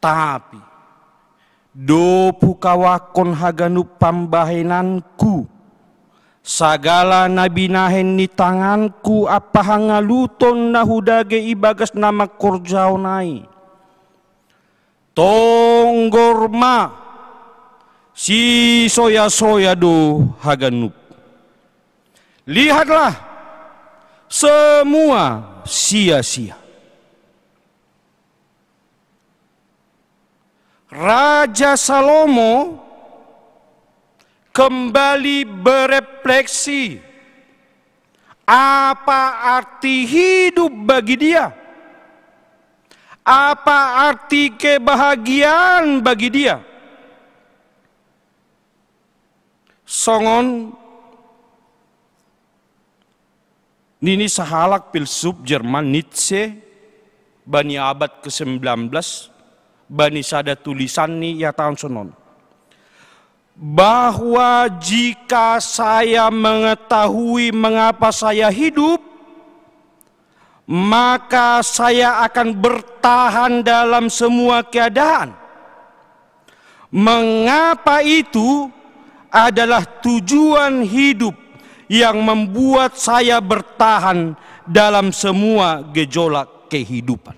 Tapi dob hukawahkon haganup pambahenanku, sagala na binahen ni tanganku ampa hangaluton na hudage ibagas na mangkorjahon ai, tonggor ma, sisoya-soya do haganup. Lihatlah, semua sia-sia. Raja Salomo kembali berefleksi apa arti hidup bagi dia, apa arti kebahagiaan bagi dia. Songon nini sahalak filsuf Jerman, Nietzsche, bani abad ke sembilan belas, bani sada tulisanni ia tahun sonon, bahwa jika saya mengetahui mengapa saya hidup, maka saya akan bertahan dalam semua keadaan. Mengapa itu adalah tujuan hidup yang membuat saya bertahan dalam semua gejolak kehidupan.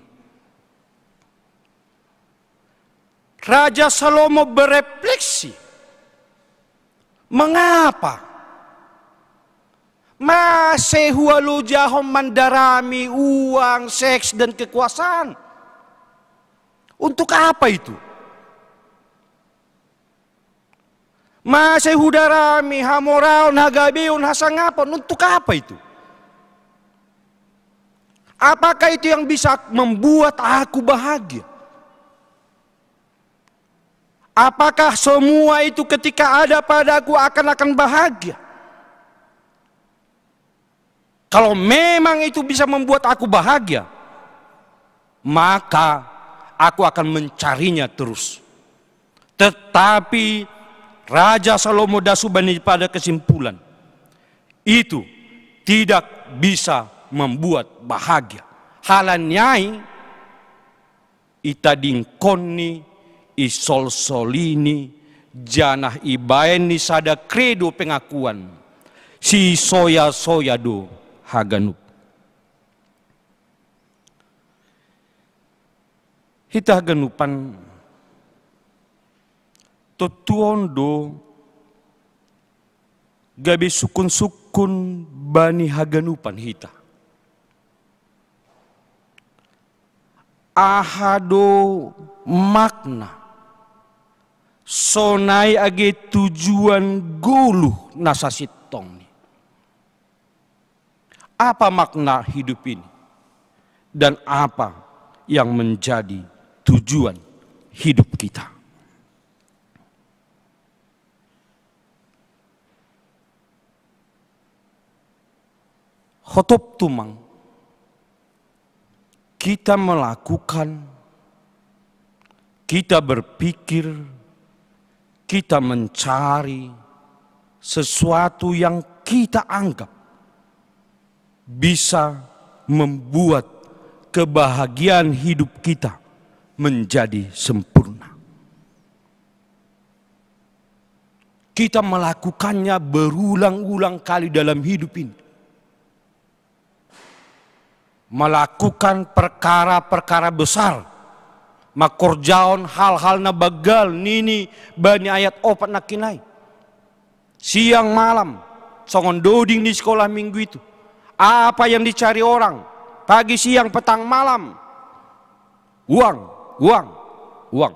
Raja Salomo berefleksi, mengapa? Mase hualojahon mandarami uang, seks, dan kekuasaan? Untuk apa itu? Mase hudarami hamoraon, hagabeon, hasangapon? Untuk apa itu? Apakah itu yang bisa membuat aku bahagia? Apakah semua itu ketika ada padaku akan akan bahagia? Kalau memang itu bisa membuat aku bahagia, maka aku akan mencarinya terus. Tetapi Raja Salomo das hubani pada kesimpulan, itu tidak bisa membuat bahagia. Halani ai itadingkonni, isolsolini, janah ibaen ni sada kredo pengakuan, sisoya-soya do haganup. Hita haganupan, tottuon do gabe sukun-sukun bani haganupan hita. Aha do makna sonai age tujuan goluh na sasintongni? Apa makna hidup ini? Dan apa yang menjadi tujuan hidup kita? Hotop tumang, kita melakukan, kita berpikir, kita mencari sesuatu yang kita anggap bisa membuat kebahagiaan hidup kita menjadi sempurna. Kita melakukannya berulang-ulang kali dalam hidup ini. Melakukan perkara-perkara besar, makorjaon hal-hal na banggal nini bani ayat opat nangkin ai. Siang malam, songon doding di sekolah minggu itu. Apa yang dicari orang, pagi, siang, petang, malam? Uang, uang, uang.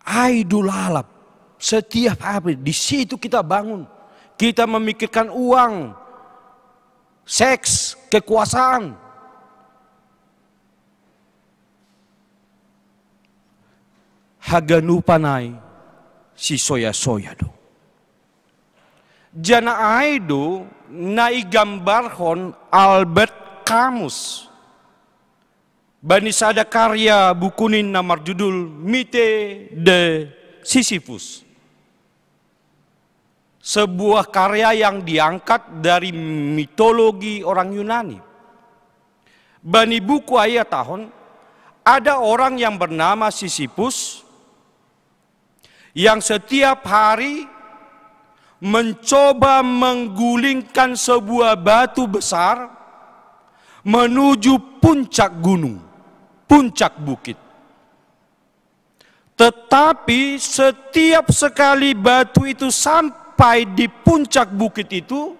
Ai do lalap. Setiap hari di situ kita bangun. Kita memikirkan uang, seks, kekuasaan. Haganupan ai sisoya-soya do. Janah ai do na igambarhon Albert Camus bani sada karya buku ni na marjudul Mythe de Sisyphus. Sebuah karya yang diangkat dari mitologi orang Yunani. Bani buku ai ihatahon, ada orang yang bernama Sisyphus yang setiap hari mencoba menggulingkan sebuah batu besar menuju puncak gunung, puncak bukit. Tetapi setiap sekali batu itu sampai di puncak bukit itu,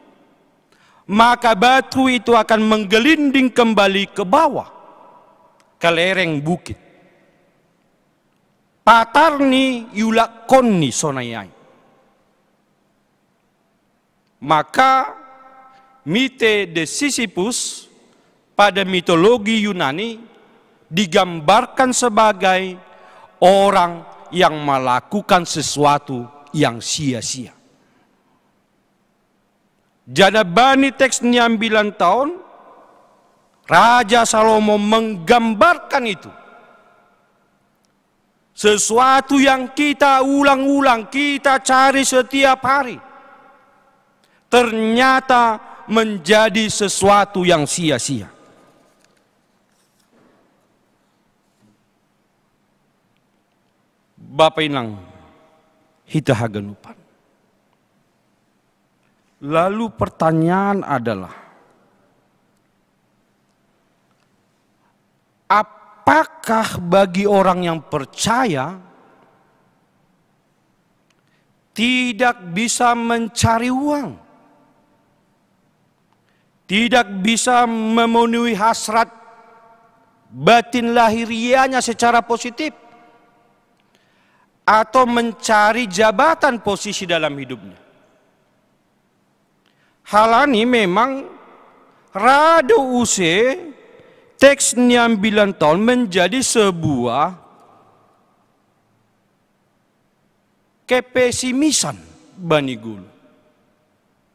maka batu itu akan menggelinding kembali ke bawah, ke lereng bukit. Patarni iulakkonni sonai ai. Maka Mythe de Sisyphus pada mitologi Yunani digambarkan sebagai orang yang melakukan sesuatu yang sia-sia. Janah bani teks ni ambilan taon, Raja Salomo menggambarkan itu. Sesuatu yang kita ulang-ulang, kita cari setiap hari, ternyata menjadi sesuatu yang sia-sia. Bapa inang hita haganupan. Lalu pertanyaan adalah, apakah bagi orang yang percaya tidak bisa mencari uang, tidak bisa memenuhi hasrat batin lahiriahnya secara positif, atau mencari jabatan posisi dalam hidupnya? Halani memang rado use teks ni ambilan taon menjadi sebuah kepesimisan bani golu.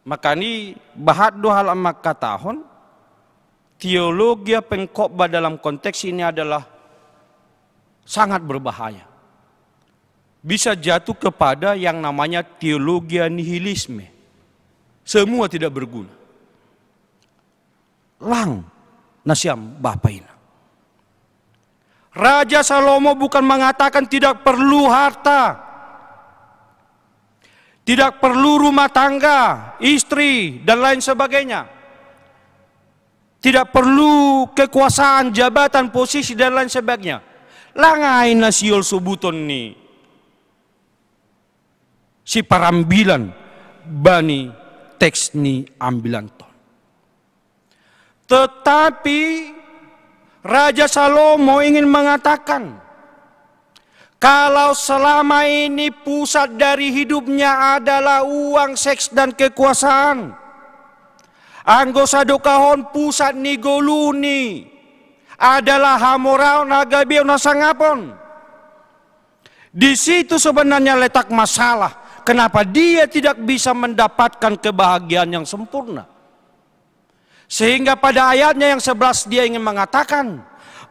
Makani bahat do halak mangkatahon, teologia pengkhotbah dalam konteks ini adalah sangat berbahaya. Bisa jatuh kepada yang namanya teologia nihilisme. Semua tidak berguna. Lang nasiam bapa inang. Raja Salomo bukan mengatakan tidak perlu harta, tidak perlu rumah tangga, istri, dan lain sebagainya. Tidak perlu kekuasaan, jabatan, posisi, dan lain sebagainya. Langai na siol sobuton ni si parambilan bani teks ni ambilan ton. Tetapi Raja Salomo ingin mengatakan, kalau selama ini pusat dari hidupnya adalah uang, seks, dan kekuasaan, anggo sadokahon pusat ni goluhni adalah hamoraon, hagabeon, hasangapon. Di situ sebenarnya letak masalah, kenapa dia tidak bisa mendapatkan kebahagiaan yang sempurna. Sehingga pada ayatnya yang sebelas dia ingin mengatakan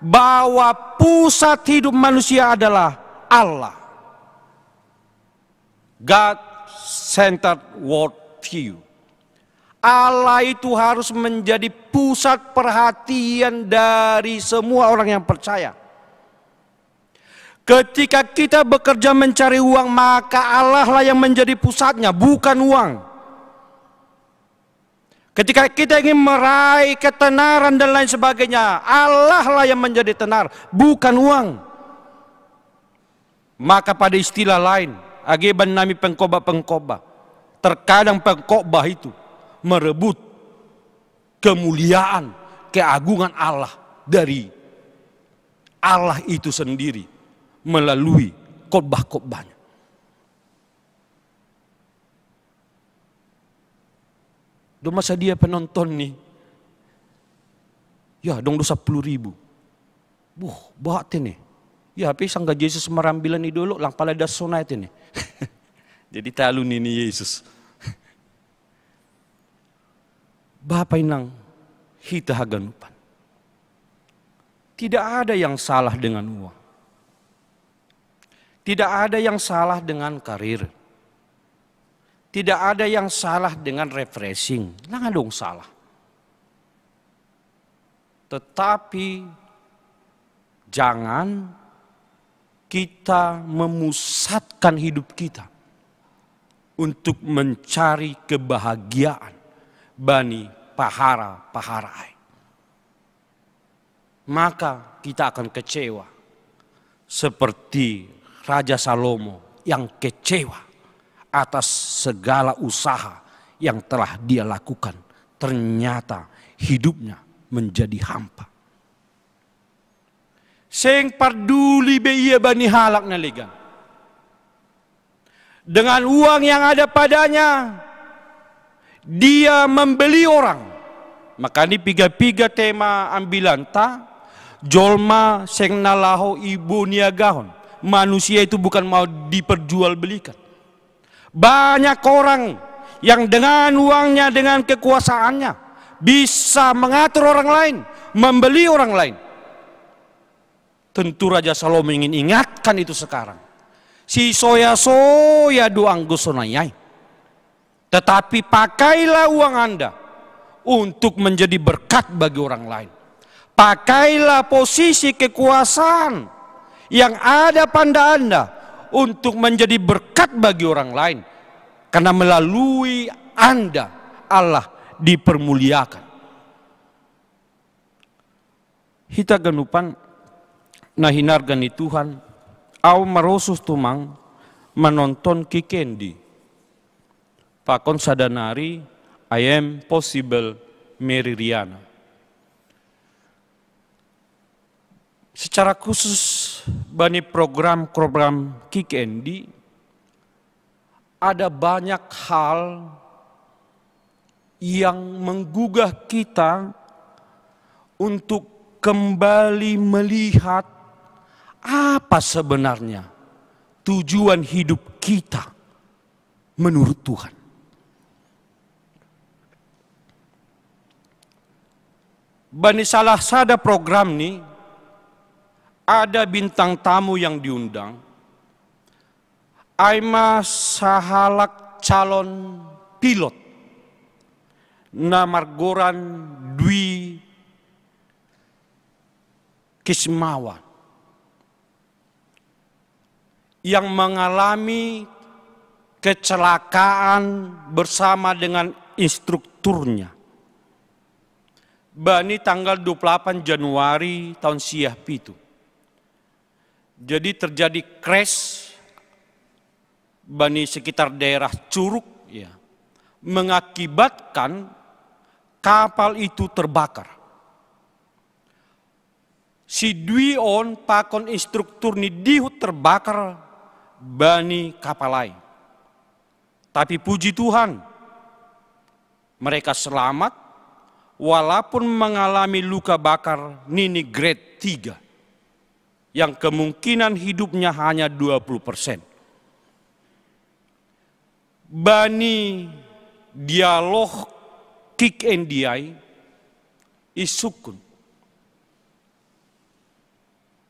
bahwa pusat hidup manusia adalah Allah. God centered world view. Allah itu harus menjadi pusat perhatian dari semua orang yang percaya. Ketika kita bekerja mencari uang, maka Allah lah yang menjadi pusatnya, bukan uang. Ketika kita ingin meraih ketenaran dan lain sebagainya, Allah lah yang menjadi tenar, bukan uang. Maka pada istilah lain, age bannami pengkhotbah-pengkhotbah, terkadang pengkhotbah itu merebut kemuliaan, keagungan Allah dari Allah itu sendiri melalui khotbah-khotbahnya. Doma sadia penonton ni, ya, dong do sapuluh ribu. Buh, bah tene. Ya, pe sangga Jesus marambilan i dolok, lang pala das sonai tene. Jadi talu nini Yesus. Bapa inang hita haganupan. Tidak ada yang salah dengan uang. Tidak ada yang salah dengan karir. Tidak ada yang salah dengan refreshing. Lang adong salah. Tetapi jangan kita memusatkan hidup kita untuk mencari kebahagiaan bani pahara-pahara ai. Maka kita akan kecewa seperti Raja Salomo yang kecewa atas segala usaha yang telah dia lakukan. Ternyata hidupnya menjadi hampa. Seng parduli be ia bani halak na legan. Dengan uang yang ada padanya, dia membeli orang. Makani piga-piga tema ambilanta, jolma seng na laho iboniagahon. Manusia itu bukan mau diperjualbelikan. Banyak orang yang dengan uangnya, dengan kekuasaannya, bisa mengatur orang lain, membeli orang lain. Tentu Raja Salomo ingin ingatkan itu sekarang. Si soya-soya do anggo sonai ai. Tetapi pakailah uang Anda untuk menjadi berkat bagi orang lain. Pakailah posisi kekuasaan yang ada pada Anda untuk menjadi berkat bagi orang lain. Karena melalui Anda Allah dipermuliakan. Hita ganupan na hinarga ni Tuhan, au marosus tumang manonton Kikendi. Pakon sadanari I am possible Mary Riana. Secara khusus bani program-program Kikendi, ada banyak hal yang menggugah kita untuk kembali melihat apa sebenarnya tujuan hidup kita menurut Tuhan. Bani salah sada program ni, ada bintang tamu yang diundang, ai ma sahalak calon pilot na margoran Dwi Kismawan yang mengalami kecelakaan bersama dengan instrukturnya. Bani tanggal dua puluh delapan Januari tahun siah pitu. Jadi terjadi crash bani sekitar daerah Curug, ya, mengakibatkan kapal itu terbakar. Si Dwi on pakon instruktur ni dihut terbakar bani kapal lain. Tapi puji Tuhan, mereka selamat walaupun mengalami luka bakar nini grade tiga, yang kemungkinan hidupnya hanya dua puluh persen. Bani dialog kik endiai isukun.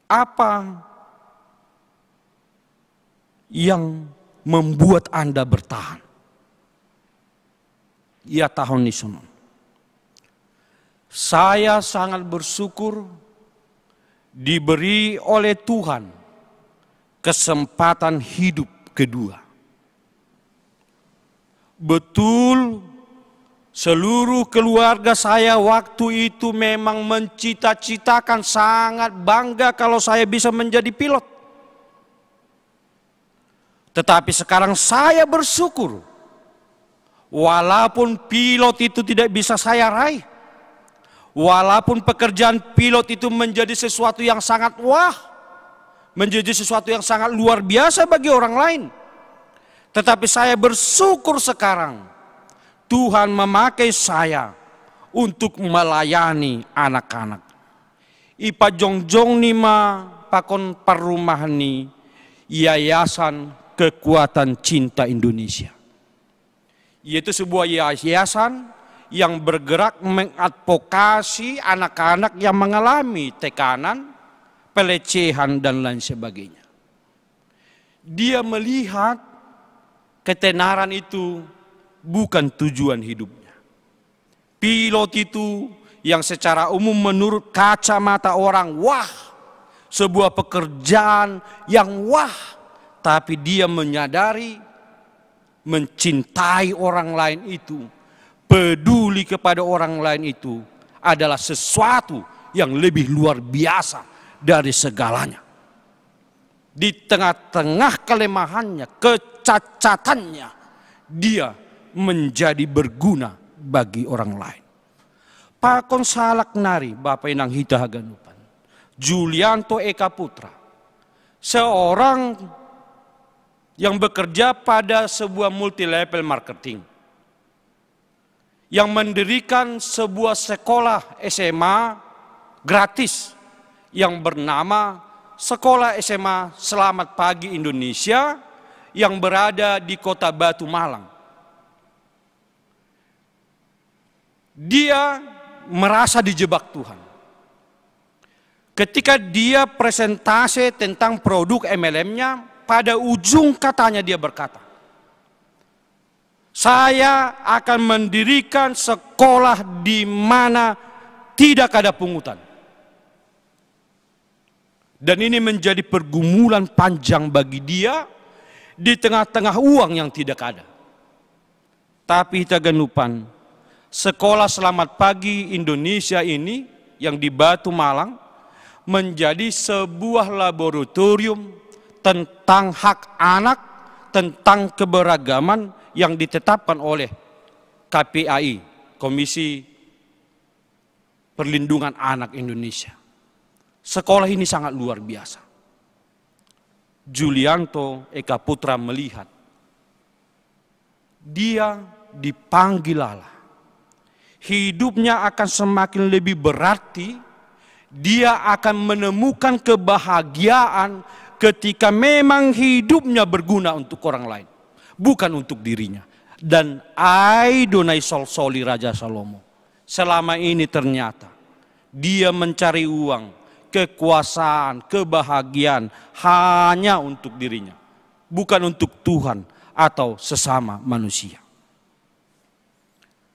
Apa yang membuat Anda bertahan? Ya, tahun ni sonon. Saya sangat bersyukur diberi oleh Tuhan kesempatan hidup kedua. Betul, seluruh keluarga saya waktu itu memang mencita-citakan, sangat bangga kalau saya bisa menjadi pilot. Tetapi sekarang saya bersyukur, walaupun pilot itu tidak bisa saya raih, walaupun pekerjaan pilot itu menjadi sesuatu yang sangat wah, menjadi sesuatu yang sangat luar biasa bagi orang lain, tetapi saya bersyukur sekarang Tuhan memakai saya untuk melayani anak-anak. Ipajongjong ni ma pakon parrumahan ni Yayasan Kekuatan Cinta Indonesia, yaitu sebuah yayasan yang bergerak mengadvokasi anak-anak yang mengalami tekanan, pelecehan, dan lain sebagainya. Dia melihat ketenaran itu bukan tujuan hidupnya. Pilot itu yang secara umum menurut kacamata orang, wah, sebuah pekerjaan yang wah, tapi dia menyadari mencintai orang lain itu, peduli kepada orang lain itu adalah sesuatu yang lebih luar biasa dari segalanya. Di tengah-tengah kelemahannya, kecacatannya, dia menjadi berguna bagi orang lain. Pakon salak nari, Bapak Inang hita haganupan, Julianto Eka Putra, seorang yang bekerja pada sebuah multi level marketing, yang mendirikan sebuah sekolah S M A gratis yang bernama Sekolah S M A Selamat Pagi Indonesia, yang berada di Kota Batu Malang. Dia merasa dijebak Tuhan. Ketika dia presentase tentang produk M L M-nya, pada ujung katanya dia berkata, "Saya akan mendirikan sekolah di mana tidak ada pungutan." Dan ini menjadi pergumulan panjang bagi dia di tengah-tengah uang yang tidak ada. Tapi hita haganupan, Sekolah Selamat Pagi Indonesia ini yang di Batu Malang menjadi sebuah laboratorium tentang hak anak, tentang keberagaman yang ditetapkan oleh K P A I, Komisi Perlindungan Anak Indonesia. Sekolah ini sangat luar biasa. Julianto Eka Putra melihat dia dipanggil Allah. Hidupnya akan semakin lebih berarti. Dia akan menemukan kebahagiaan ketika memang hidupnya berguna untuk orang lain, bukan untuk dirinya. Dan ai do na isolsoli Raja Salomo. Selama ini ternyata dia mencari uang, kekuasaan, kebahagiaan hanya untuk dirinya, bukan untuk Tuhan atau sesama manusia.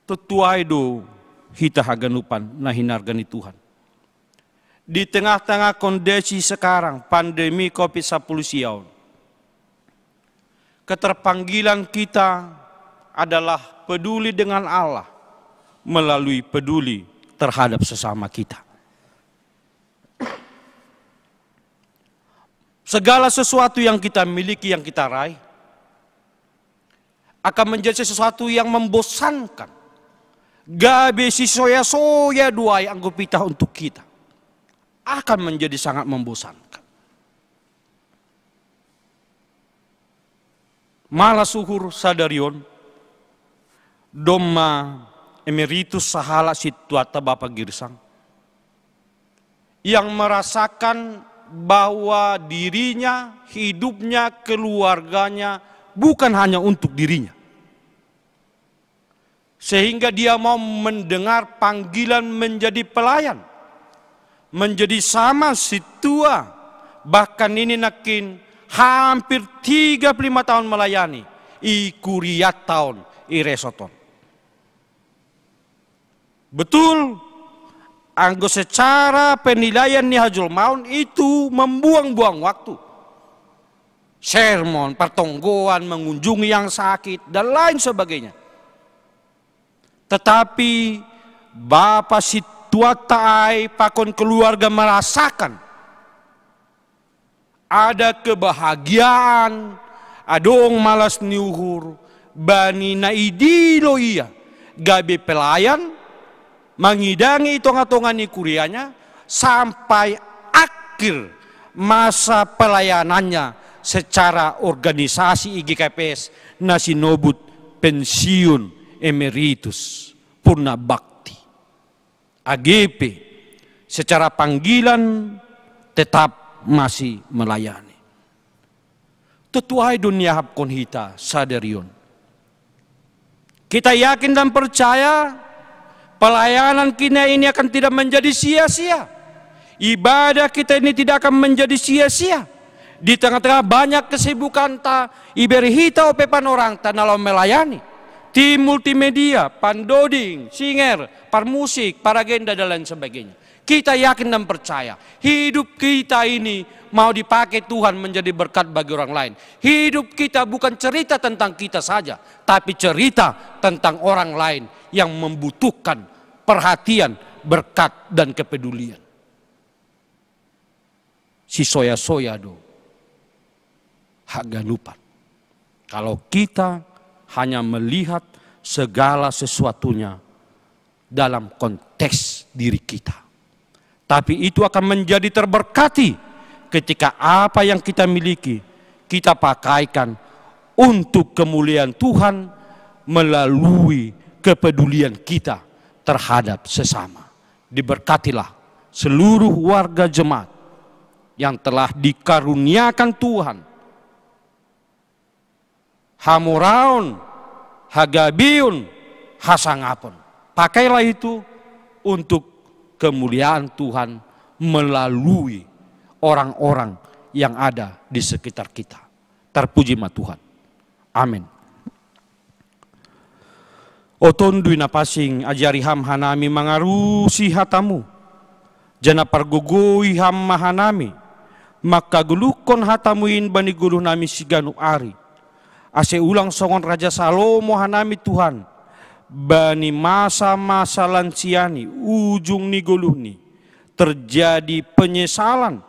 Tuai do hita haganupan na hinarga ni Tuhan. Di tengah-tengah kondisi sekarang, pandemi covid sepuluh sia on, keterpanggilan kita adalah peduli dengan Allah melalui peduli terhadap sesama kita. Segala sesuatu yang kita miliki, yang kita raih, akan menjadi sesuatu yang membosankan. Gabe si soya-soya duai anggo pitah untuk kita. Akan menjadi sangat membosankan. Malah suhur sadarion, domma emeritus sahala situata Bapa Girsang, yang merasakan bahwa dirinya, hidupnya, keluarganya bukan hanya untuk dirinya. Sehingga dia mau mendengar panggilan menjadi pelayan, menjadi sama situa, bahkan ini nakin hampir tiga puluh lima tahun melayani, i kuria taon, i resoton. Betul, anggo secara penilaian ni hajolmaon itu membuang-buang waktu. Sermon, pertonggoan, mengunjungi yang sakit, dan lain sebagainya. Tetapi Bapa situata ai pakon keluarga merasakan ada kebahagiaan, adong malas ni uhur, bani na idilo ia, gabe pelayan, mangidangi i tonga-tonga ni kurianya, sampai akhir masa pelayanannya secara organisasi I G K P S na sinobut pensiun emeritus purna bakti. Agepe secara panggilan tetap masih melayani. Tetuai do niahapkon hita sadarion. Kita yakin dan percaya pelayanan kita ini akan tidak menjadi sia-sia. Ibadah kita ini tidak akan menjadi sia-sia. Di tengah-tengah banyak kesibukanta, iberi hita ope panorangta na laho melayani. Tim multimedia, pandoding, singer, parmusik, paragenda, dan lain sebagainya. Kita yakin dan percaya, hidup kita ini mau dipakai Tuhan menjadi berkat bagi orang lain. Hidup kita bukan cerita tentang kita saja, tapi cerita tentang orang lain yang membutuhkan perhatian, berkat, dan kepedulian. Si soya-soya do haganupan. Kalau kita hanya melihat segala sesuatunya dalam konteks diri kita. Tapi itu akan menjadi terberkati ketika apa yang kita miliki, kita pakaikan untuk kemuliaan Tuhan melalui kepedulian kita terhadap sesama. Diberkatilah seluruh warga jemaat yang telah dikaruniakan Tuhan hamoraon, hagabeon, hasangapon. Pakailah itu untuk kemuliaan Tuhan melalui orang-orang yang ada di sekitar kita. Terpuji ma Tuhan. Amin. O Tonduy Napansing, ajari Ham hanami mangarusi hata-Mu, janah pargogoi Ham ma hanami, mangkagoluhkon hata-Mu in bani goluh nami siganup ari, ase ulang songon Raja Salomo hanami Tuhan, bani masa-masa lansiani, ujung ni goluhni, terjadi penyesalan.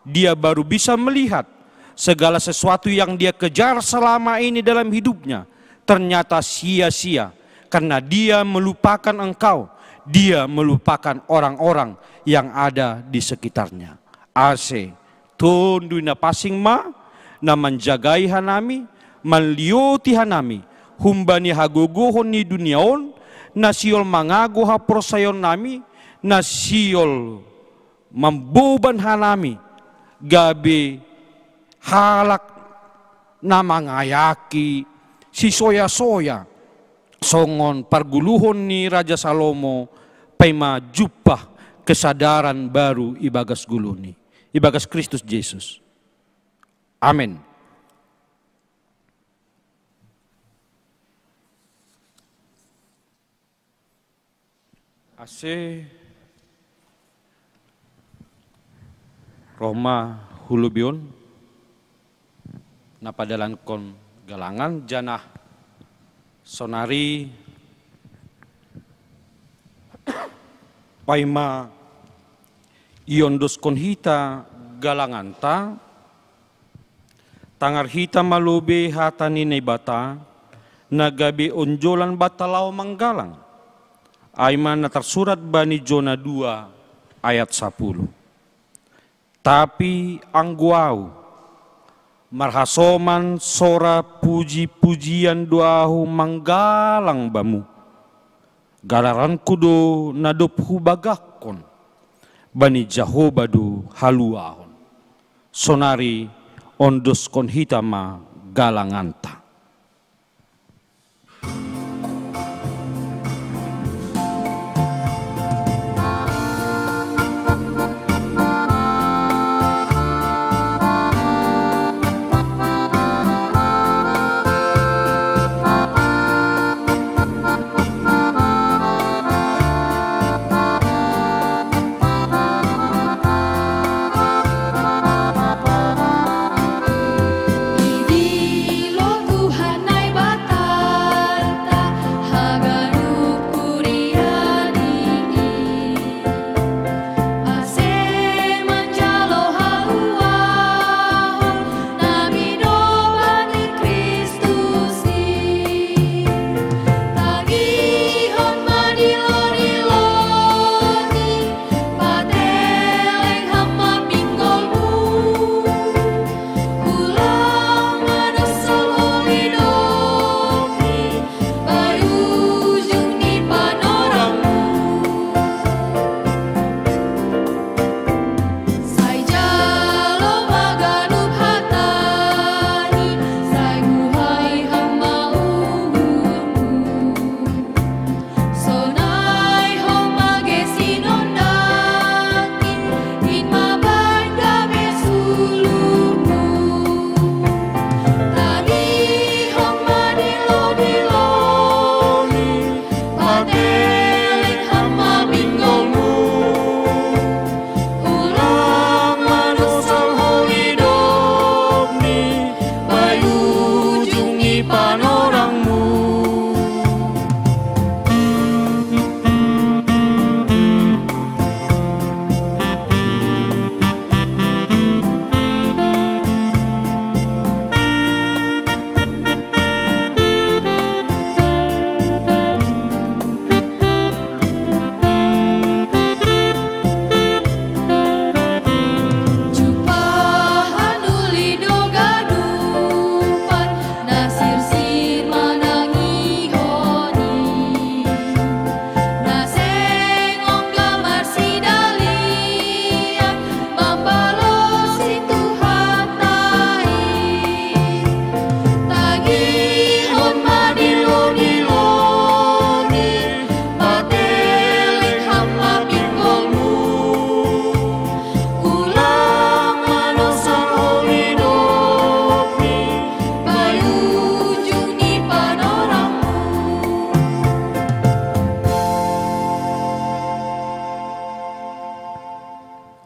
Dia baru bisa melihat segala sesuatu yang dia kejar selama ini dalam hidupnya ternyata sia-sia, karena dia melupakan Engkau, dia melupakan orang-orang yang ada di sekitarnya. Ase Tonduy Napansing ma na manjagai hanami, manlioti hanami humbani hagogohon ni dunia on, na sihol mangago haporsayaonnami, na sihol mamboban hanami gabe halak na mangayaki sisoya-soya, songon pargoluhon ni Raja Salomo, paima jumpah kesadaran baru ibagas goluhni, ibagas Kristus Jesus. Amen. Ase roh ma hu lobei on na padalankon galangan, janah sonari Paima iondoskon hita galanganta, tangar hita ma lobei hata ni Naibata, na gabe onjolan banta laho manggalang. Ai ma na tarsurat bani Jona dua ayat sapuluh. Tapi anggo ahu, marhasoman sora puji-pujian do ahu manggalang bamu. Galaranku do na dob hubagakkon, bani Jahoba do haluahon. Sonari ondoskon hita ma galanganta.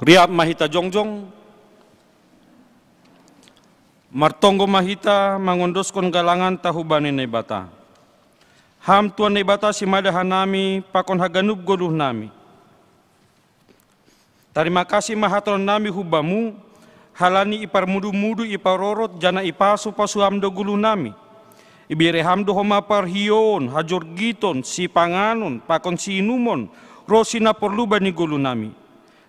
Riap ma hita jongjong. Martonggo ma hita mangondoskon galanganta hubani Naibata. Ham Tuhan Naibata, simada hanami pakon haganup goluhnami. Tarima kasih ma hatahononnami hu Bamu, halani iparmudu-mudu, iparorot, janah ipasu-pasu Ham do goluhnami. Ibere Ham do homa parhiouon, hajorgiton, sipanganon pakon siinumon, ronsi na porlu bani goluhnami.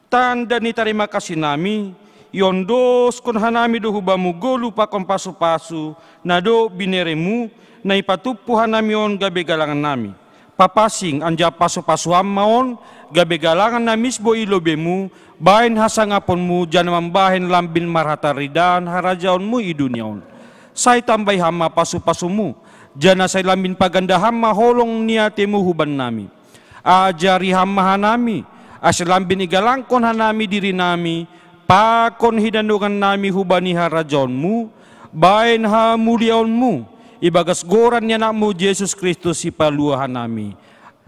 Tanda ni tarima kasihnami, iondoskon hanami do hu Bamu goluh pakon pasu-pasu na dob binereMu, na ipatumpu hanami on gabe galangannami. Papansing anjaha pasu-pasu Ham ma on, gabe galangan na misbou i lobeiMu, bahen hasangaponMu, janah mambahen lambin marhataridahan harajaonMu i dunia on. Sai tambai Ham ma pasu-pasuMu, janah sai lambin paganda Ham ma holong ni ateiMu hubannami. Ajari Ham ma hanami, ase lambin igalangkon hanami dirinami, pakon hinadongannami hubani harajaonMu, bahen hamuliaonMu, ibagas goran ni AnakMu Jesus Kristus Sipalua hanami.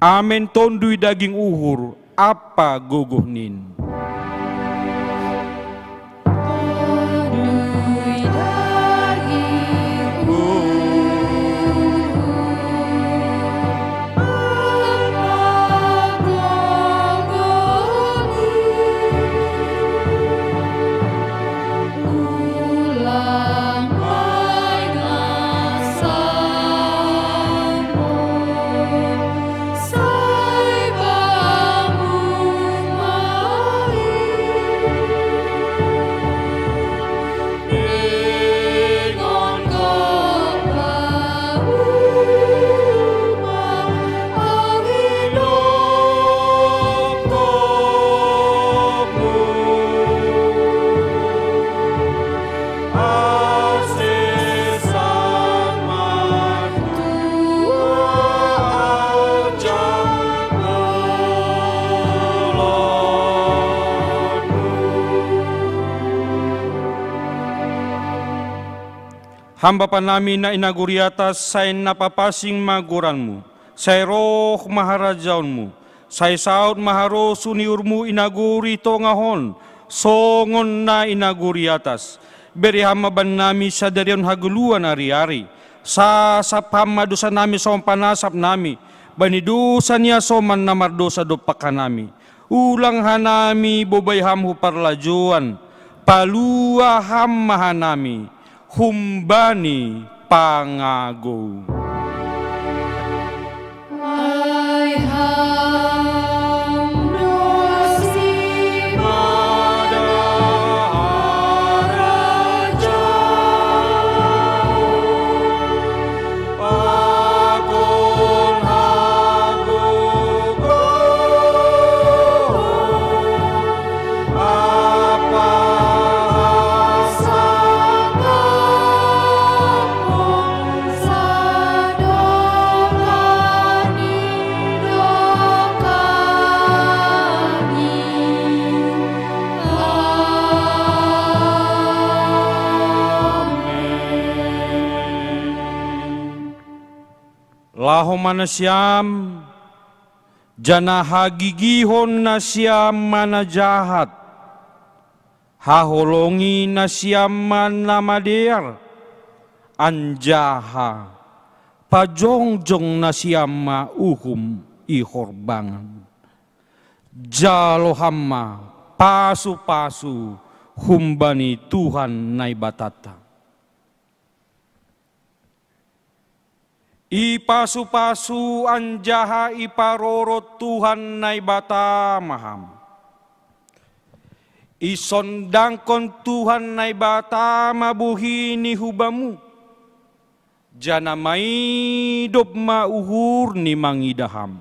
Amen. Tonduy daging uhur ampa gogoh nin. Ham Bapa nami na i nagori atas, sai na papasing ma goranmu, sai roh ma harajaonmu, sai saut ma harosuh ni uhurmu i nagori tongah on, songon na i nagori atas. Bere ham ma bannami sadari on hagoluan ari-ari. Sasap ham ma dosa nami songon panasap nami bani dosa ni hasoman na mardosa dompak hanami. Ulang hanami bobai ham hu parlajouan, palua ham ma hanami humbani pangagou. Ai ham do sipata harajaon, pakon hagogoon, ampa hasangapon sadokah ni dokahni. Amen. Laho ma nasiam, janah hagigihon nasiam ma na jahat, haholongi nasiam ma na madear, anjaha pajongjong nasiam ma uhum i horbangan. Jalo ham ma pasu-pasu humbani Tuhan Naibatanta. Ipasu-pasu anjaha iparorot Tuhan Naibata ma ham. Isondangkon Tuhan Naibata ma bohi ni hubamu, janah maidop ma uhurni mangidah ham.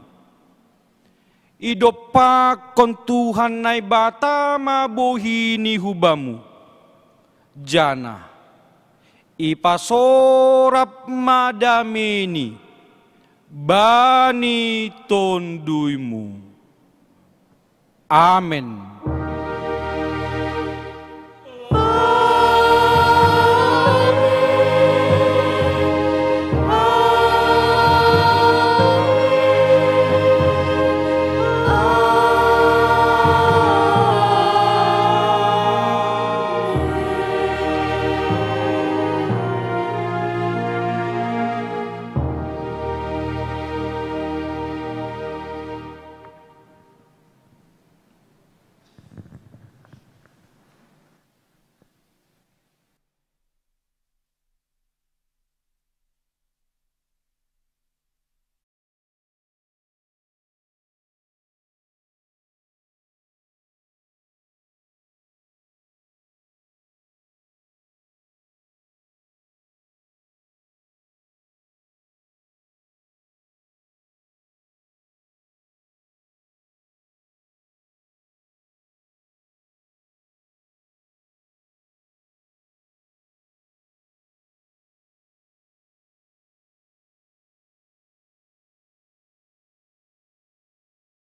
Idompakkon Tuhan Naibata ma bohi ni hubamu, janah ipasorap ma dameini bani tonduymu. Amen.